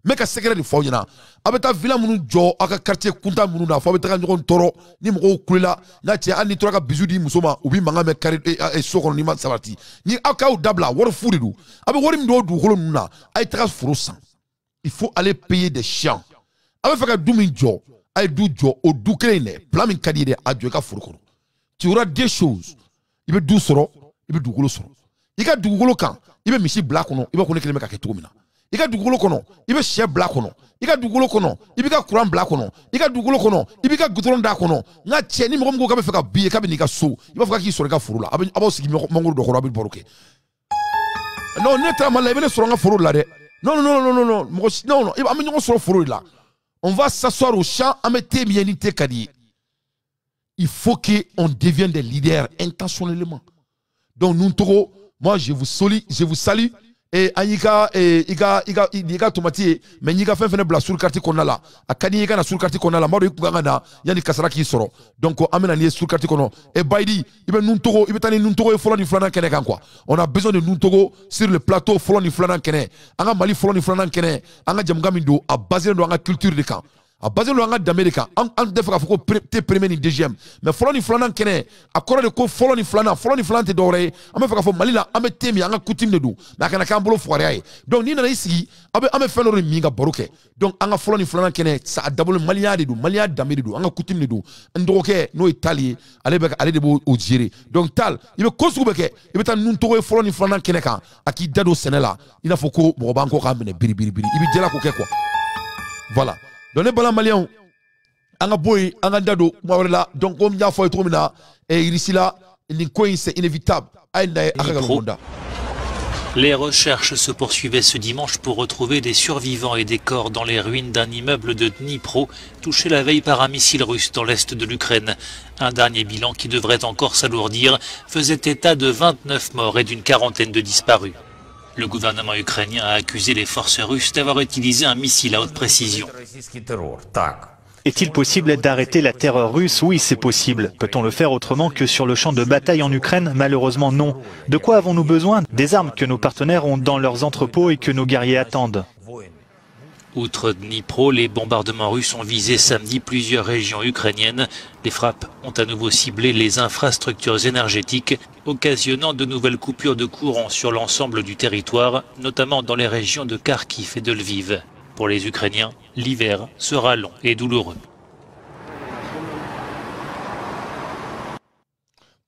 N bɛ ka secret de fɔ aw ɲɛna. Aw bɛ taa villa minnu jɔ aw ka quartier kuntan minnu na, fo aw bɛ taga ɲɔgɔn tɔɔrɔ ni mɔgɔw kulela. N'a cɛ hali n'i tora ka bisou di muso ma, u b'i mankan mɛn carré so kɔnɔ n'i ma sabati. Ni aw k'aw dabila, wari fu de don. Aw bɛ wari min don o dugukolo ninnu na, a ye taga foro san. Il faut aller payer des champs. Aw bɛ fɛ ka du min jɔ, a ye du jɔ o du kelen in dɛ, plan min ka di ye dɛ, a jɔ i ka foro kɔnɔ. Tu auras deux choses. I bɛ du sɔrɔ, i bɛ dugukolo sɔrɔ. I ka dugukolo kan, i bɛ misi bila a kɔnɔ, i b'a fɔ ko ne kelen bɛ ka kɛ cogo min na. I ka dugukolo kɔnɔ, i bɛ sɛ bila a kɔnɔ. I ka dugukolo kɔnɔ, i b'i ka courant bila a kɔnɔ. I ka dugukolo kɔnɔ, i b'i ka goudron d'a kɔnɔ. N ka cɛ, ni mɔgɔ min ko k'a bɛ fɛ ka bin ye, k'a bɛ n'i ka so, i b'a fɔ k'a k'i sɔrɔ i ka foro la. A b'aw sigi mangoro dɔ kɔrɔ, a bɛ baro kɛ. Non, ne taara Mali la, i bɛ ne sɔrɔ n ka foro la dɛ. Non, non, non, non, non, mɔgɔ si, non, non, an bɛ ɲɔgɔn sɔrɔ foro de la. On va s'asseoir au champ, an bɛ thé min ye ni thé ka di ye. Il faut qu'on devienne des leaders intentionnellement. Donc, nous, Togo, moi, je vous salue, je vous salue. Et an y'i ka i ka i ka i ka tomati ye, mais n'i ka fɛn fɛnɛ bila sur carte kɔnɔna la, a ka di i ka na sur carte kɔnɔna la, n b'a dɔn i kun kan ka na yanni kasara k'i sɔrɔ. Donc an bɛ na n'i ye sur carte kɔnɔ. Et Bayidi, i bɛ Nuntogo, i bɛ taa ni Nuntogo ye fɔlɔ ni filanan kɛnɛ kan quoi. On a besoin de Nuntogo sur le plateau fɔlɔ ni filanan kɛnɛ. An ka Mali fɔlɔ ni filanan kɛnɛ, an ka jamukan min don, a basé don an ka culture de kan. A basé don an ka danbe de kan. An tɛ fɛ k'a fɔ ko te premier ni deuxième, mais fɔlɔ ni filanan kɛnɛ, a kɔrɔ de ko fɔlɔ ni filanan tɛ dɔwɛrɛ ye. An bɛ fɛ k'a fɔ Mali la, an bɛ thé min, an ka coutume de don, mais a kana k'an bolo fugariya ye. Donc n'i nana i sigi, an bɛ fɛn dɔ de min ka baro kɛ. Donc an ka fɔlɔ ni filanan kɛnɛ, a dabɔlen maliyɛnya de don, maliyɛnya danbe de don, an ka coutume de don. N dɔgɔkɛ n'o ye Tal ye, ale de b'o gérer. Donc Tal, i bɛ ko sugu bɛɛ kɛ, i bɛ taa Nuntogo ye fɔlɔ ni filanan kɛnɛ kan, a k'i da don sɛnɛ la, i n'a fɔ ko mɔgɔ b'an kɔ k'a minɛ biri biri biri, i bɛ jala k'o kɛ quoi. Voilà. Donc ne bala maliyɛnw, an ka bɔ yen, an ka da don kuma wɛrɛ la. Donc komi n y'a fɔ aw ye cogo min na, Russie la, nin ko in c'est inévitable. A ye na ye a ka nkalon da. Les recherches se poursuivaient ce dimanche pour retrouver des survivants et des corps dans les ruines d'un immeuble de Dnipro, touché la veille par un missile russe dans l'est de l'Ukraine. Un dernier bilan qui devrait encore s'alourdir faisait état de 29 morts et d'une quarantaine de disparus. Le gouvernement ukrainien a accusé les forces russes d'avoir utilisé un missile à haute précision. Est-il possible d'arrêter la terreur russe? Oui, c'est possible. Peut-on le faire autrement que sur le champ de bataille en Ukraine? Malheureusement, non. De quoi avons-nous besoin? Des armes que nos partenaires ont dans leurs entrepôts et que nos guerriers attendent. Outre Dnipro, les bombardements russes ont visé samedi plusieurs régions ukrainiennes. Les frappes ont à nouveau ciblé les infrastructures énergétiques, occasionnant de nouvelles coupures de courant sur l'ensemble du territoire, notamment dans les régions de Kharkiv et de Lviv. Pour les Ukrainiens, l'hiver sera long et douloureux.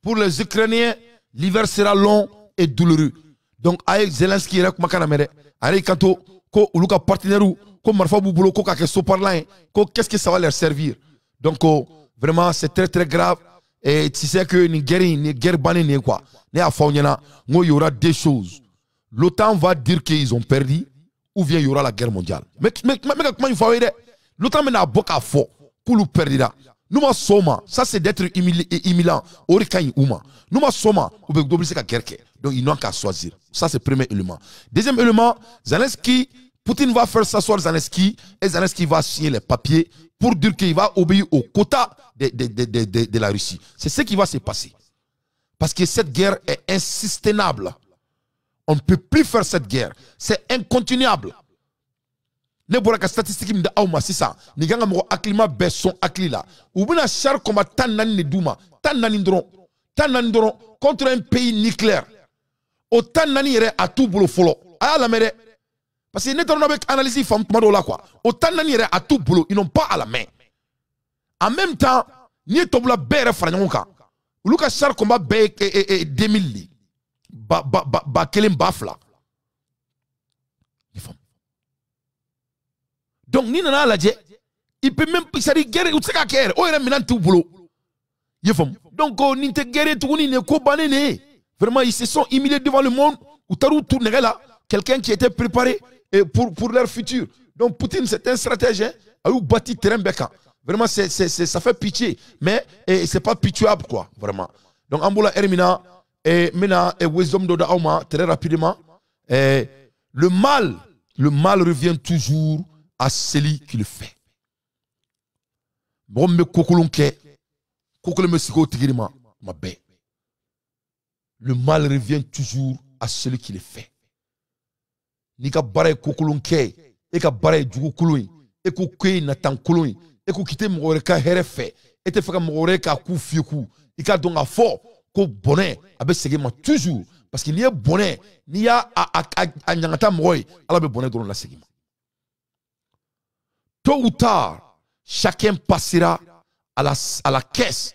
Pour les Ukrainiens, l'hiver sera long et douloureux. Donc, aye Zelensky yɛrɛ kumakan lamɛn dɛ. Ale y'i kanto ko olu ka partenaire ko marifa b'u bolo ko k'a kɛ so-parlant ye, ko qu'est-ce que ça va leur servir? Donc vraiment c'est très très grave. Et tu sais que nin guerre in, nin guerre bannen nin ye quoi. Ne y'a fɔ aw ɲɛna n ko il y aura deux choses. L'OTAN va dire qu'ils ont perdu ou bien il y aura la guerre mondiale. Mais ka kuma in fɔ aw ye dɛ. L'OTAN bɛna bɔ k'a fɔ k'olu perdira. N'u ma sɔn o ma, ça c'est d'être humiliant. O de ka ɲi u ma. N'u ma sɔn o ma, u bɛ obligé ka guerre kɛ. Donc ils n'ont qu'à choisir. Ça c'est le premier élément. Deuxième élément, Zelensky, Poutine va faire s'asseoir Zelensky et Zelensky va signer les papiers pour dire qu'il va obéir au quota de la Russie. C'est ce qui va se passer. Parce que cette guerre est insoutenable. On ne peut plus faire cette guerre. C'est incontinuable. Ne bɔra ka statistique min di aw ma sisan, nin kan ka mɔgɔ hakilima bɛɛ sɔn hakili la. U bɛna char combat 14 de d'u ma, 14 dɔrɔn, 14 dɔrɔn contre un pays nucléaire. O 14 yɛrɛ a t'u bolo fɔlɔ. A y'a lamɛn dɛ, parce que ne t'a dɔn n'aw bɛ analyse faamu tuma dɔw la quoi. O 14 yɛrɛ a t'u bolo, ils n'ont pas à la main. En même temps, n'i ye tubabula bɛɛ yɛrɛ fara ɲɔgɔn kan, olu ka char combat bɛɛ ye 2000 de, ba 1000 2000. Donc n'i nana lajɛ, il peut même, c'est-à-dire guerre u tɛ se ka kɛ yɛrɛ, o yɛrɛ minɛn t'u bolo. I ye faamu? Donc nin tɛ guerre tuguni, nin ye ko bannen de ye. Vraiment, ils se sont humiliés devant le monde. U taar'u tu nɛgɛ la, quelqu'un qui était préparé et pour leur futur. Donc Poutine, c'est un stratège, hein. A y'u bâti terrain bɛɛ kan. Vraiment, ça fait pitié, mais c'est pas pitoyable, quoi, vraiment. Donc an b'o la heure min na, n bɛna wisdom dɔ d'aw ma très rapidement. Le mal revient toujours à celui qui le fait. Mɔgɔ min bɛ kokolon kɛ, kokolon bɛ sigi o tigi de ma tuma bɛɛ. Le mal revient toujours à celui qui le fait. N'i ka baara ye kokolon kɛ, e ka baara ye jugukolon ye, e ko k'e ye natankolon ye, e ko k'i tɛ mɔgɔ wɛrɛ ka hɛrɛ fɛ, e tɛ fɛ ka mɔgɔ wɛrɛ k'a k'u fiyeku, i k'a dɔn k'a fɔ ko bɔnɛ a bɛ segin ma toujours, parce que n'i ye bɔnɛ, n'i y'a a ɲangata mɔgɔ ye, Ala bɛ bɔnɛ dɔrɔn lasegin ma. Tôt ou tard, chacun passera à la caisse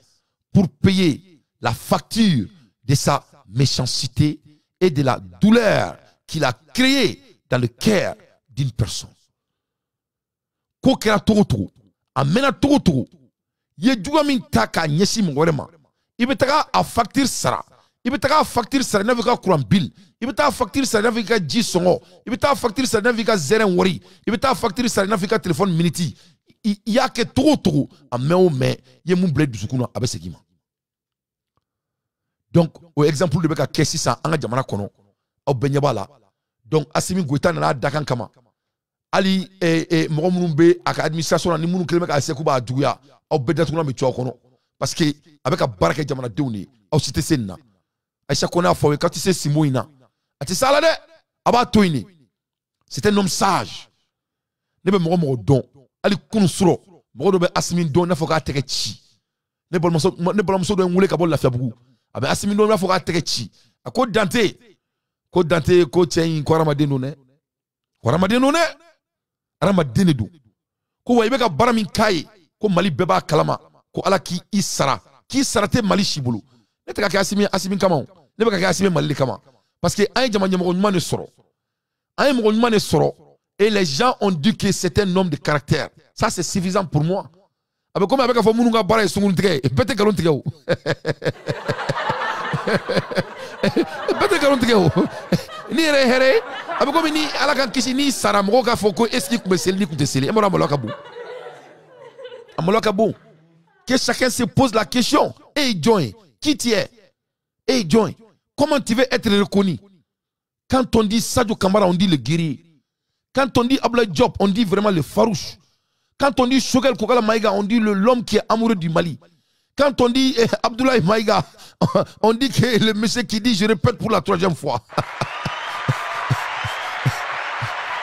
pour payer la facture de sa méchanceté et de la douleur qu'il a créée dans le cœur d'une personne. Ko kɛra togo togo, a mɛnna togo togo, i ye juguya min ta k'a ɲɛsin mɔgɔ wɛrɛ ma, i bɛ taga a facture sara. I bɛ taga a facture sara i n'a fɔ i ka courant bill, i bɛ taa facture sara i n'a fɔ i ka ji sɔngɔ, i bɛ taa facture sara i n'a fɔ i ka zɛrɛn wari, i bɛ taa facture sara i n'a fɔ i ka téléphone minute. I y'a kɛ togo o togo, a mɛn o mɛn, i ye mun bila i dusukun na, a bɛ segin i ma. Donc o exemple de bɛ ka kɛ sisan an ka jamana kɔnɔ, aw bɛɛ ɲɛ b'a la. Donc Assimi Goïta nana a dakan kama, hali mɔgɔ minnu bɛ a ka administration na, ni minnu kɛlen bɛ k'a se k'u b'a juguya, aw bɛɛ datugulan bɛ to aw kɔnɔ, parce que a bɛ ka baara kɛ jamanadenw de ye. Aw si tɛ se nin na. Ayisa Kɔnɛ y'a fɔ aw ye k'aw tɛ se Sinbo in na, a tɛ se a la dɛ, a b'a to yen de. C'est un homme sage. Ne bɛ mɔgɔ mɔgɔ dɔn, hali kunun surɔ, mɔgɔ dɔ bɛ Asimi dɔn i n'a fɔ k'a tɛgɛ ci. Ne balimamuso dɔ ye n wele ka bɔ Lafiyabugu, a bɛ Asimi dɔn i n'a fɔ k'a tɛgɛ ci. A ko Dante, ko Dante, ko cɛ in, ko hadamaden don dɛ, ko hadamaden don dɛ, hadamaden de don. Ko wa i bɛ ka baara min k'a ye, ko Mali bɛɛ b'a kalama, ko Ala k'i i sara, k'i sara tɛ Mali si bolo. Ne tɛ ka kɛ Asimi kama o, ne bɛ ka kɛ Asimi Mali de kama, parce que an ye jama ɲɛmɔgɔ ɲuman de sɔrɔ, an ye mɔgɔ ɲuman de sɔrɔ, et les gens ont dit que c'est un homme de caractère. Ça, c'est suffisant pour moi. A bɛ komi a bɛ ka fɔ minnu ka baara ye sunkurutigɛ ye, bɛɛ tɛ nkalon tigɛ o, bɛɛ tɛ nkalon tigɛ o. Ni yɛrɛ ye hɛrɛ ye, a bɛ komi ni Ala k'an kisi, n'i sara, mɔgɔw k'a fɔ ko est ce que tun bɛ seli, ni tun tɛ seli. E m'a dɔn a maloya ka bon, a maloya ka bon. Que chacun se pose la question: e ye jɔn ye? Qui tu es? E ye jɔn ye? Comment tu veux être reconnu? Quand on dit Sadio Kamara, on dit le guerrier. Quand on dit Abdoulaye Diop, on dit vraiment le farouche. Quand on dit Choguel Kokalla Maïga, on dit l'homme qui est amoureux du Mali. Quand on dit Abdoulaye Maïga, on dit que le monsieur qui dit je répète pour la troisième fois.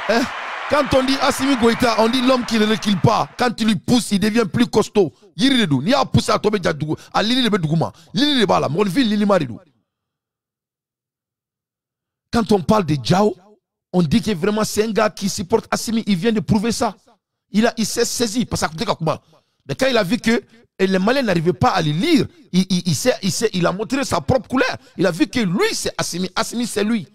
Hein? Quand on dit Assimi Goïta, on dit l'homme qui ne recule pas. Quand tu lui pousses, il devient plus costaud. Yiri de don. N'i y'a poussé a tɔ bɛ ja dugu. A lili de bɛ duguma. Lili de b'a la. Mɔgɔninfin lilima de don. Quand on parle de Diao, on dit que vraiment c'est un gars qui supporte Assimi. Il vient de prouver ça. Il s'est saisi parce que mais quand il a vu que les Maliens n'arrivaient pas à le lire, il a montré sa propre couleur. Il a vu que lui c'est Assimi, Assimi c'est lui.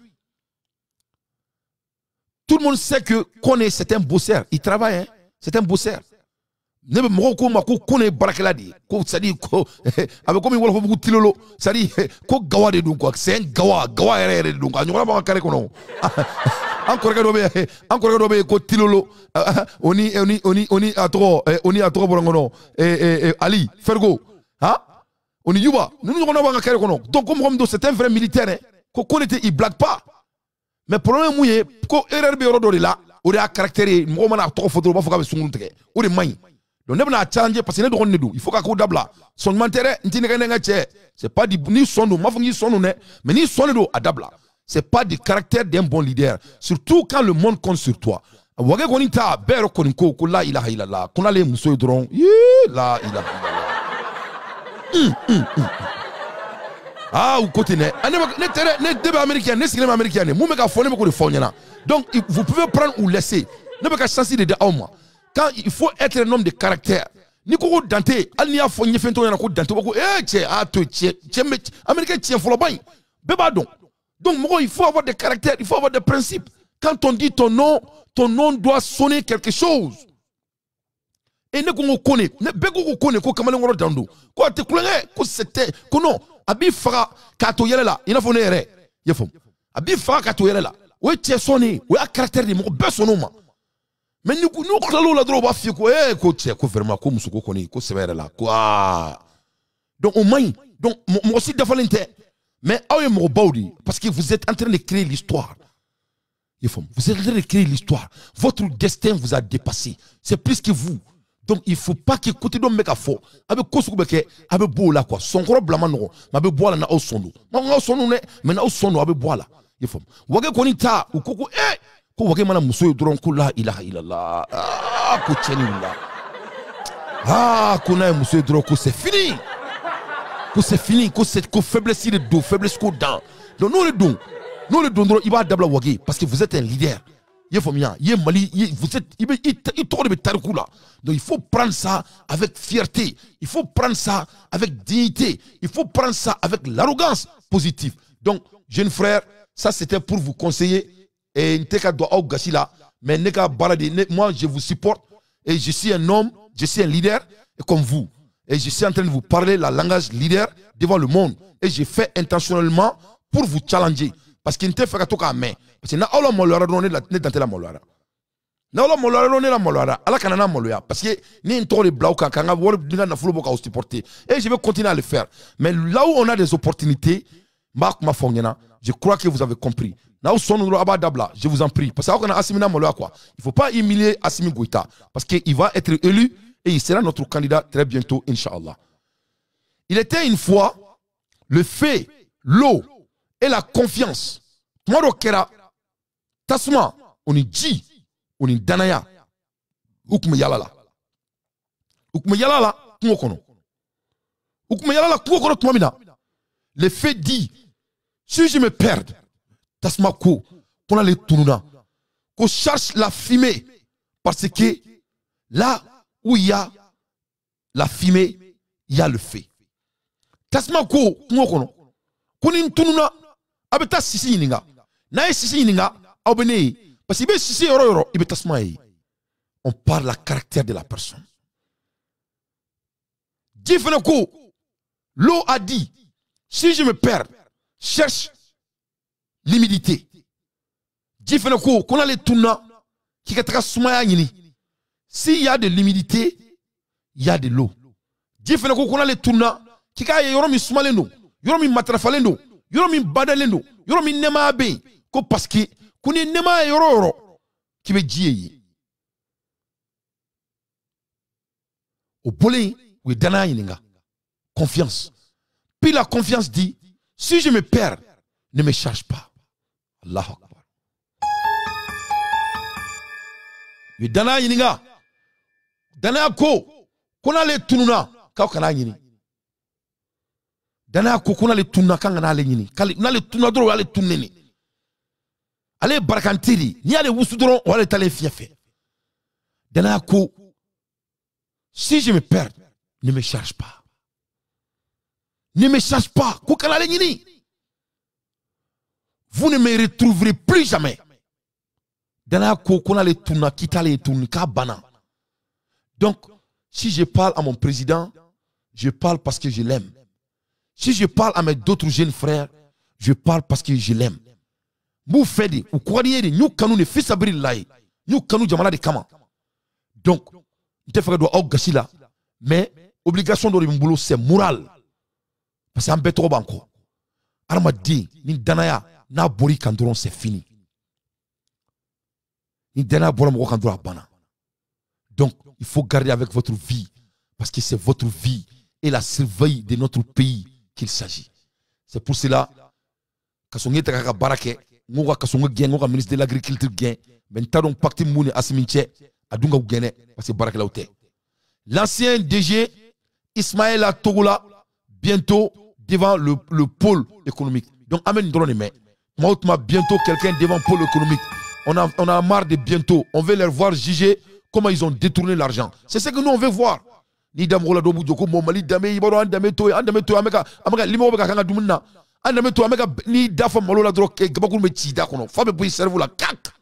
Tout le monde sait que Kone, c'est un bosseur. Il travaille, hein? C'est un bosseur. Ne bɛ mɔgɔw ko ma ko Kone ye baarakɛla de ye, ko c'est à dire ko a bɛ komi wɔlɔfɔbugu tilolo, c'est à dire ko gawa de don quoi. C'est un gawa, gawa yɛrɛ yɛrɛ de don quoi. A ɲɔgɔnna b'an ka carré kɔnɔ. An kɔrɔkɛ dɔ bɛ yen, an kɔrɔkɛ dɔ bɛ yen ko tilolo, o ni a tɔgɔ, o ni a tɔgɔ bɔra n kɔnɔ, Ali Fergo, han, o ni Yuba ninnu ɲɔgɔnna b'an ka carré kɔnɔ. Donc ko mɔgɔ min don, c'est un vrai militaire, hein. Ko Kone tɛ, il blague pas. Mais problème mun ye, ko erreur bɛ yɔrɔ dɔ de la, o de y'a caractère ye. Mɔgɔ mana a tɔgɔ fɔ dɔrɔn, u b'a fɔ k'a bɛ sunkurun tigɛ, o de man ɲi. Donc ne bɛna challenger parce que ne dɔgɔnin de don. Il faut k'a ko dabila. Sɔn ɲuman tɛ dɛ, n t'i nɛgɛ n ka cɛ. C'est pas du ni sɔn don, n m'a fɔ k'i sɔn don dɛ, mais ni sɔn de don, a dabila. C'est pas du caractère d'un bon leader, surtout quand le monde compte sur toi. Wage kɔni ta bɛɛ yɛrɛ kɔni ko ko la ilaha illallah, ko n'ale ye muso ye dɔrɔn, yee, la ilaha illallah. Ah, u ko ten dɛ. Ne tɛ dɛ, ne bɛ Amérique yan, ne sigilen bɛ Amérique yan de. Mun bɛ ka fɔ, ne bɛ k'o de fɔ aw ɲɛna. Donc vous pouvez prendre ou laisser. Ne bɛ ka chance de di aw ma. Quand il faut être un homme de caractère, n'i ko ko Dante, hali n'i y'a fɔ ɲɛfɛntɔ ɲɛna ko Dante, u b'a ko ee cɛ, a to cɛ, cɛ bɛ américain tiɲɛ fɔlɔba in, bɛɛ b'a dɔn. Donc mɔgɔ, il faut avoir des caractères, il faut avoir des principes. Quand on dit ton nom doit sonner quelque chose. Et ne ko kone, ne bɛɛ ko kone ko kamalenkɔrɔ dan don. Ko a tɛ kulonkɛ, ko c'était, ko non, a b'i faga k'a to yɛlɛ la, i n'a fɔ ne yɛrɛ, i y'a faamu. A b'i faga k'a to yɛlɛ la. O ye cɛ sɔnni ye, o y'a caractère de ye, mɔgɔ bɛɛ sɔnn'o ma. Mais n'u tilal'o la dɔrɔn u b'a f'i ye ko ko cɛ ko vraiment ko muso ko kɔni ko sɛbɛ yɛrɛ la ko aa. Donc o man ɲi. Donc mɔgɔ si dafalen tɛ. Mais aw ye mɔgɔbaw de ye parce que vous êtes en train de créer l'histoire. Vous êtes en train de créer l'histoire. Votre destin vous a dépassé. C'est plus que vous. Donc il faut pas que côté dɔ bɛ ka fɔ a bɛ ko sugu bɛ kɛ a bɛ bɔ o la quoi. Sɔnkɔrɔ bila ma nɔgɔn mais a bɛ bɔ a la n'aw sɔn don. N'aw sɔn don dɛ, mais n'aw sɔn don a bɛ bɔ a la. I faamu. Wage kɔni ta u ko ko ko wage mana muso ye dɔrɔn ko la ilaha illallah, aa ko cɛnni wulila, aa ko n'a ye muso ye dɔrɔn ko c'est fini, ko c'est fini, ko c'est ko faiblesse de don, faiblesse ko dan. Donc n'o de don, n'o de don dɔrɔn i b'a dabila wage parce que vous êtes un leader. I ye faamuya, i ye Mali, vous êtes, i bɛ i tɔgɔ de bɛ tariku la. Donc il faut prendre ça avec fierté, il faut prendre ça avec dignité, il faut prendre ça avec l'arrogance positive. Donc jeune frère, ça c'était pour vous conseiller. Et n tɛ ka don aw gasi la, mais ne ka baara de, moi je vous supporte et je suis un homme, je suis un leader comme vous. Et je suis en train de vous parler la langage leader devant le monde. Et j'ai fait intentionnellement pour vous challenger. Parce que n tɛ fɛ ka to k'a mɛn. Parce que n'aw la maloyara dɔrɔn ne dan tɛ la maloyara. N'aw la maloyara dɔrɔn ne la maloyara. Ala kana n'a maloya. Parce que ne ye n tɔgɔ de bila aw kan k'an ka wari ni ka nafolo bɔ k'aw supporter. Et je vais continuer à le faire. Mais là où on a des opportunités, n b'a kuma fɔ aw ɲɛna. Je crois que vous avez compris. N'aw sɔn dɔrɔn a b'a dabila, je vous en prie. Parce que aw kana Assimi na maloya quoi. Il faut pas humilier Assimi Goïta. Parce qu'il va être élu et il sera notre candidat très bientôt, Inch'Allah. Il était une fois le fait, l'eau et la confiance. Tuma dɔ kɛra tasuma o ni ji o ni danaya u tun bɛ yala la. U tun bɛ yala la kungo kɔnɔ. U tun bɛ yala la kungo kɔnɔ tuma min na, le fait dit, si je me perds, tasuma ko ko n'ale tununa, ko cherche la fumée parce que là où il y a la fumée, il y a le feu. Tasuma ko kungo kɔnɔ ko ni n tununa a bɛ taa sisi ɲininka. N'a ye sisi ɲininka aw bɛ ne ye parce que i bɛ sisi yɔrɔ o yɔrɔ i bɛ tasuma ye. On parle la caractère de la personne. Ji fana ko, l'eau a dit, si je me perds, cherche l'humidité. Ji fana ko ko n'ale tununa k'i ka taga sumaya ɲini. S'il y a de l'humidité, il y a de l'eau. Ji fana ko ko n'ale tununa k'i k'a ye yɔrɔ min sumalen don, yɔrɔ min matarafalen don, yɔrɔ min badalen don, yɔrɔ min nɛɛmaya bɛ yen, ko parce que ko ni nɛɛmaya ye yɔrɔ o yɔrɔ k'i bɛ ji ye yen. O bɔlen u ye danaya ɲininka, confiance. Puis la confiance dit, si je me perds, ne me cherche pas. Allahu Akbar. U ye danaya ɲininka, danaya ko ko n'ale tununa k'aw kana ɲini. Danaya ko ko n'ale tununa k'an kana ale ɲini. N'ale tununa dɔrɔn o y'ale tununen de. Ale ye barakante de ye. N'i y'ale wusu dɔrɔn o y'ale taalen fiɲɛ fɛ. Danaya ko, si je me perds, ne me cherche pas. Ne me cherche pas. Ko kana ale ɲini. Vous ne me retrouverez plus jamais. Danaya ko ko n'ale tununa k'i t'ale tununi k'a banna. Donc, si je parle à mon président, je parle parce que je l'aime. Si je parle à mes d'autres jeunes frères, je parle parce que je l'aime. M'u fɛ de, u kɔgɔdi de, n y'u kanu de fisabililayi, n y'u kanu jamana de kama. Donc, n tɛ fɛ ka don aw gasi la, mais obligation dɔ de bɛ n bolo, c'est moral. Parce que an bɛɛ tɔgɔ b'an kɔ. Hadamaden ni danaya n'a bɔr'i kan dɔrɔn, c'est fini. Ni danaya bɔra mɔgɔ kan dɔrɔn a banna. Donc, il faut garder avec votre vie, parce que c'est votre vie et la surveille de notre pays qu'il s'agit. C'est pour cela Kasonge ta ka baara kɛ, n ko ka Kasonge gɛn, n ko ka ministre de l'agriculture gɛn, mais n t'a dɔn pacte min b'u ni Assimi cɛ, a dun ka gɛn dɛ, parce que baarakɛlaw tɛ. L'ancien DG Ismaël Togola, bientôt devant le pôle économique. Donc an bɛ nin dɔrɔn de mɛn. Tuma o tuma, bientôt quelqu'un devant pôle économique. On a marre de bientôt. On veut les voir juger comment ils ont détourné l'argent. C'est ce que nous on veut voir. Ni da mɔgɔ la dɔw b'u jɔ ko mɔ Mali danbe, i b'a dɔn an danbe to yen, an danbe to yen, an bɛ ka limɔgɔ bɛ ka k'an ka dumuni na, an danbe to yen, an bɛ ka n'i da fɔ malo la dɔrɔn gabakuru bɛ ci i da kɔnɔ, fa bɛ bɔ i cerveau la kak.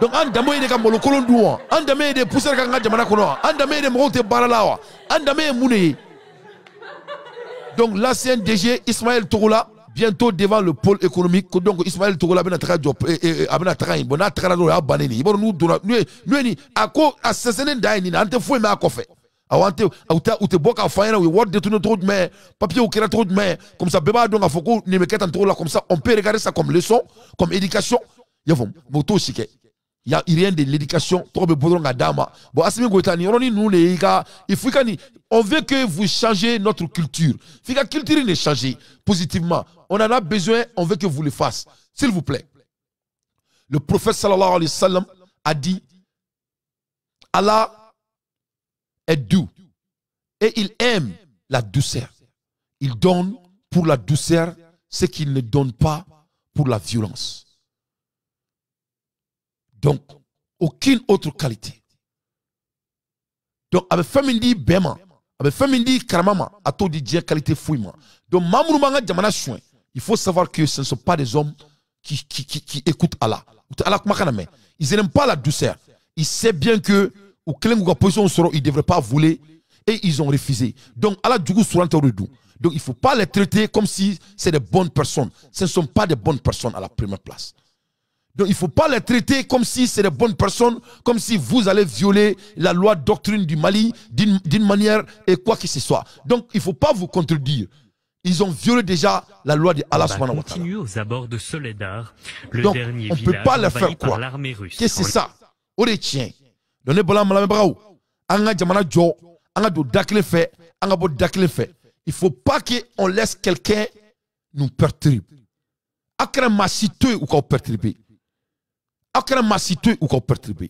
Donc an danbe ye de ka malokolon dun wa? An danbe ye de poussière ka n ka jamana kɔnɔ wa? An danbe ye de mɔgɔw tɛ baara la wa? An danbe ye mun de ye? Donc l'ancien DG Ismaël Togola, bientôt devant le pôle économique. Donc Ismaël Togola bɛna taga jɔ, a bɛna taga yen. Bon, n'a tagara dɔrɔn, o y'a bannen de ye. I b'a dɔn n'u donna n'u ye n'u ye nin a ko a sɛnsɛnnen dan ye nin na, an tɛ foyi mɛn a kɔfɛ. Awɔ, an tɛ u tɛ u tɛ bɔ k'a fɔ an ɲɛna u ye wari détourné cogo jumɛn, papier kɛra cogo jumɛn. Comme ça bɛɛ b'a dɔn k'a fɔ ko nin bɛ kɛ tan cogo la. Comme ça on peut regarder ça comme leçon, comme éducation. I y'a faamu? Mais u t'o si kɛ. Il y a rien de l'éducation, tɔgɔ bɛ bɔ dɔrɔn ka d'a ma. Bon, Assimi Goïta, nin yɔrɔnin ninnu de y'i ka, il faut ka nin, on veut que vous changez notre culture. F'i ka culture de changer positivement. On en a besoin, on veut que vous le fassiez. S'il vous plaît. Le prophète sallallahu alayhi wa sallam a dit: Allah est doux et il aime la douceur. Il donne pour la douceur ce qu'il ne donne pas pour la violence. Donc, aucune autre qualité. Donc, a bɛ fɛn min di bɛn ma, a bɛ fɛn min di karama ma, a t'o di diɲɛ qualité foyi ma. Donc, maa minnu b'an ka jamana suɲɛ, il faut savoir que ce ne sont pas des hommes qui écoutent Allah. U tɛ Ala kumakan na mɛn. Ils n'aiment pas la douceur. Ils savent bien que u kɛlen k'u ka position sɔrɔ, ils ne devraient pas voler et ils ont refusé. Donc, Ala jugu suran tɛ o de dun. Donc, il ne faut pas les traiter comme si c'est des bonnes personnes. Ce ne sont pas des bonnes personnes à la première place. Donc, il ne faut pas les traiter comme si c'est des bonnes personnes, comme si vous allez violer la loi doctrine du Mali d'une manière et quoi que ce soit. Donc, il ne faut pas vous contredire. Ils ont violé déjà la loi de Allah Combat subhanahu wa ta'ala. Continue aux abords de Soledar, le Donc, dernier on ne peut village pas leur envahi faire par croire l'armée russe. que c'est ça. O de tiɲɛ. Donc, ne bɔra an lamɛnbagaw, an ka jamana jɔ, an ka don da kelen fɛ, an ka bɔ da kelen fɛ. Il faut pas qu'on laisse quelqu'un nous perturber. A kana maa si to yen u k'aw perturber. Aw kana maa si to yen u k'aw perturber.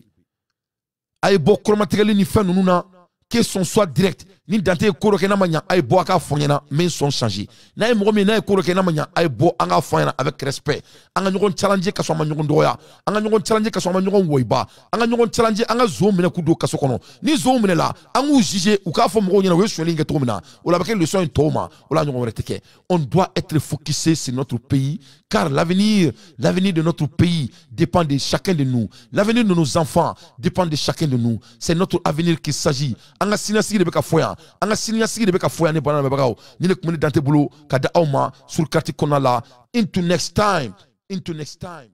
A ye bɔ kɔrɔmatigɛli ni fɛn ninnu na, que son soit direct. Ni Dante ye ko dɔ kɛ n'a ma ɲa, a ye bɔ a k'a fɔ n ɲɛna, n bɛ n sɔn changer. N'a ye mɔgɔ min n'a ye ko dɔ kɛ n'a ma ɲa, a ye bɔ an k'a fɔ an ɲɛna avec respect. An ka ɲɔgɔn challenger ka sɔrɔ an ma ɲɔgɔn dɔgɔya. An ka ɲɔgɔn challenger ka sɔrɔ an ma ɲɔgɔn wɔyiba. An ka ɲɔgɔn challenger, an ka zonw minɛ k'u don kaso kɔnɔ. Ni zonw minɛla, an k'u juger, u k'a fɔ mɔgɔw ɲɛna u ye sonyɛli in kɛ cogo min na. O la a bɛ kɛ leçon ye tɔw ma, o la ɲɔgɔn wɛrɛ tɛ kɛ. On doit être focusé sur notre pays, car l'avenir de notre pays dépend de chacun de nous. L'avenir de nos enfants dépend de chacun de nous. C'est notre avenir qu'il s'agit. An ka siniɲɛsigi de bɛ ka fɔ yan. An ka siniɲɛsigi de bɛ ka fɔ yan, ne bana lamɛnbagaw. Ni ne tun bɛ ne Dante bolo ka da aw ma sur carte kɔnɔna la. Into next time. Into next time.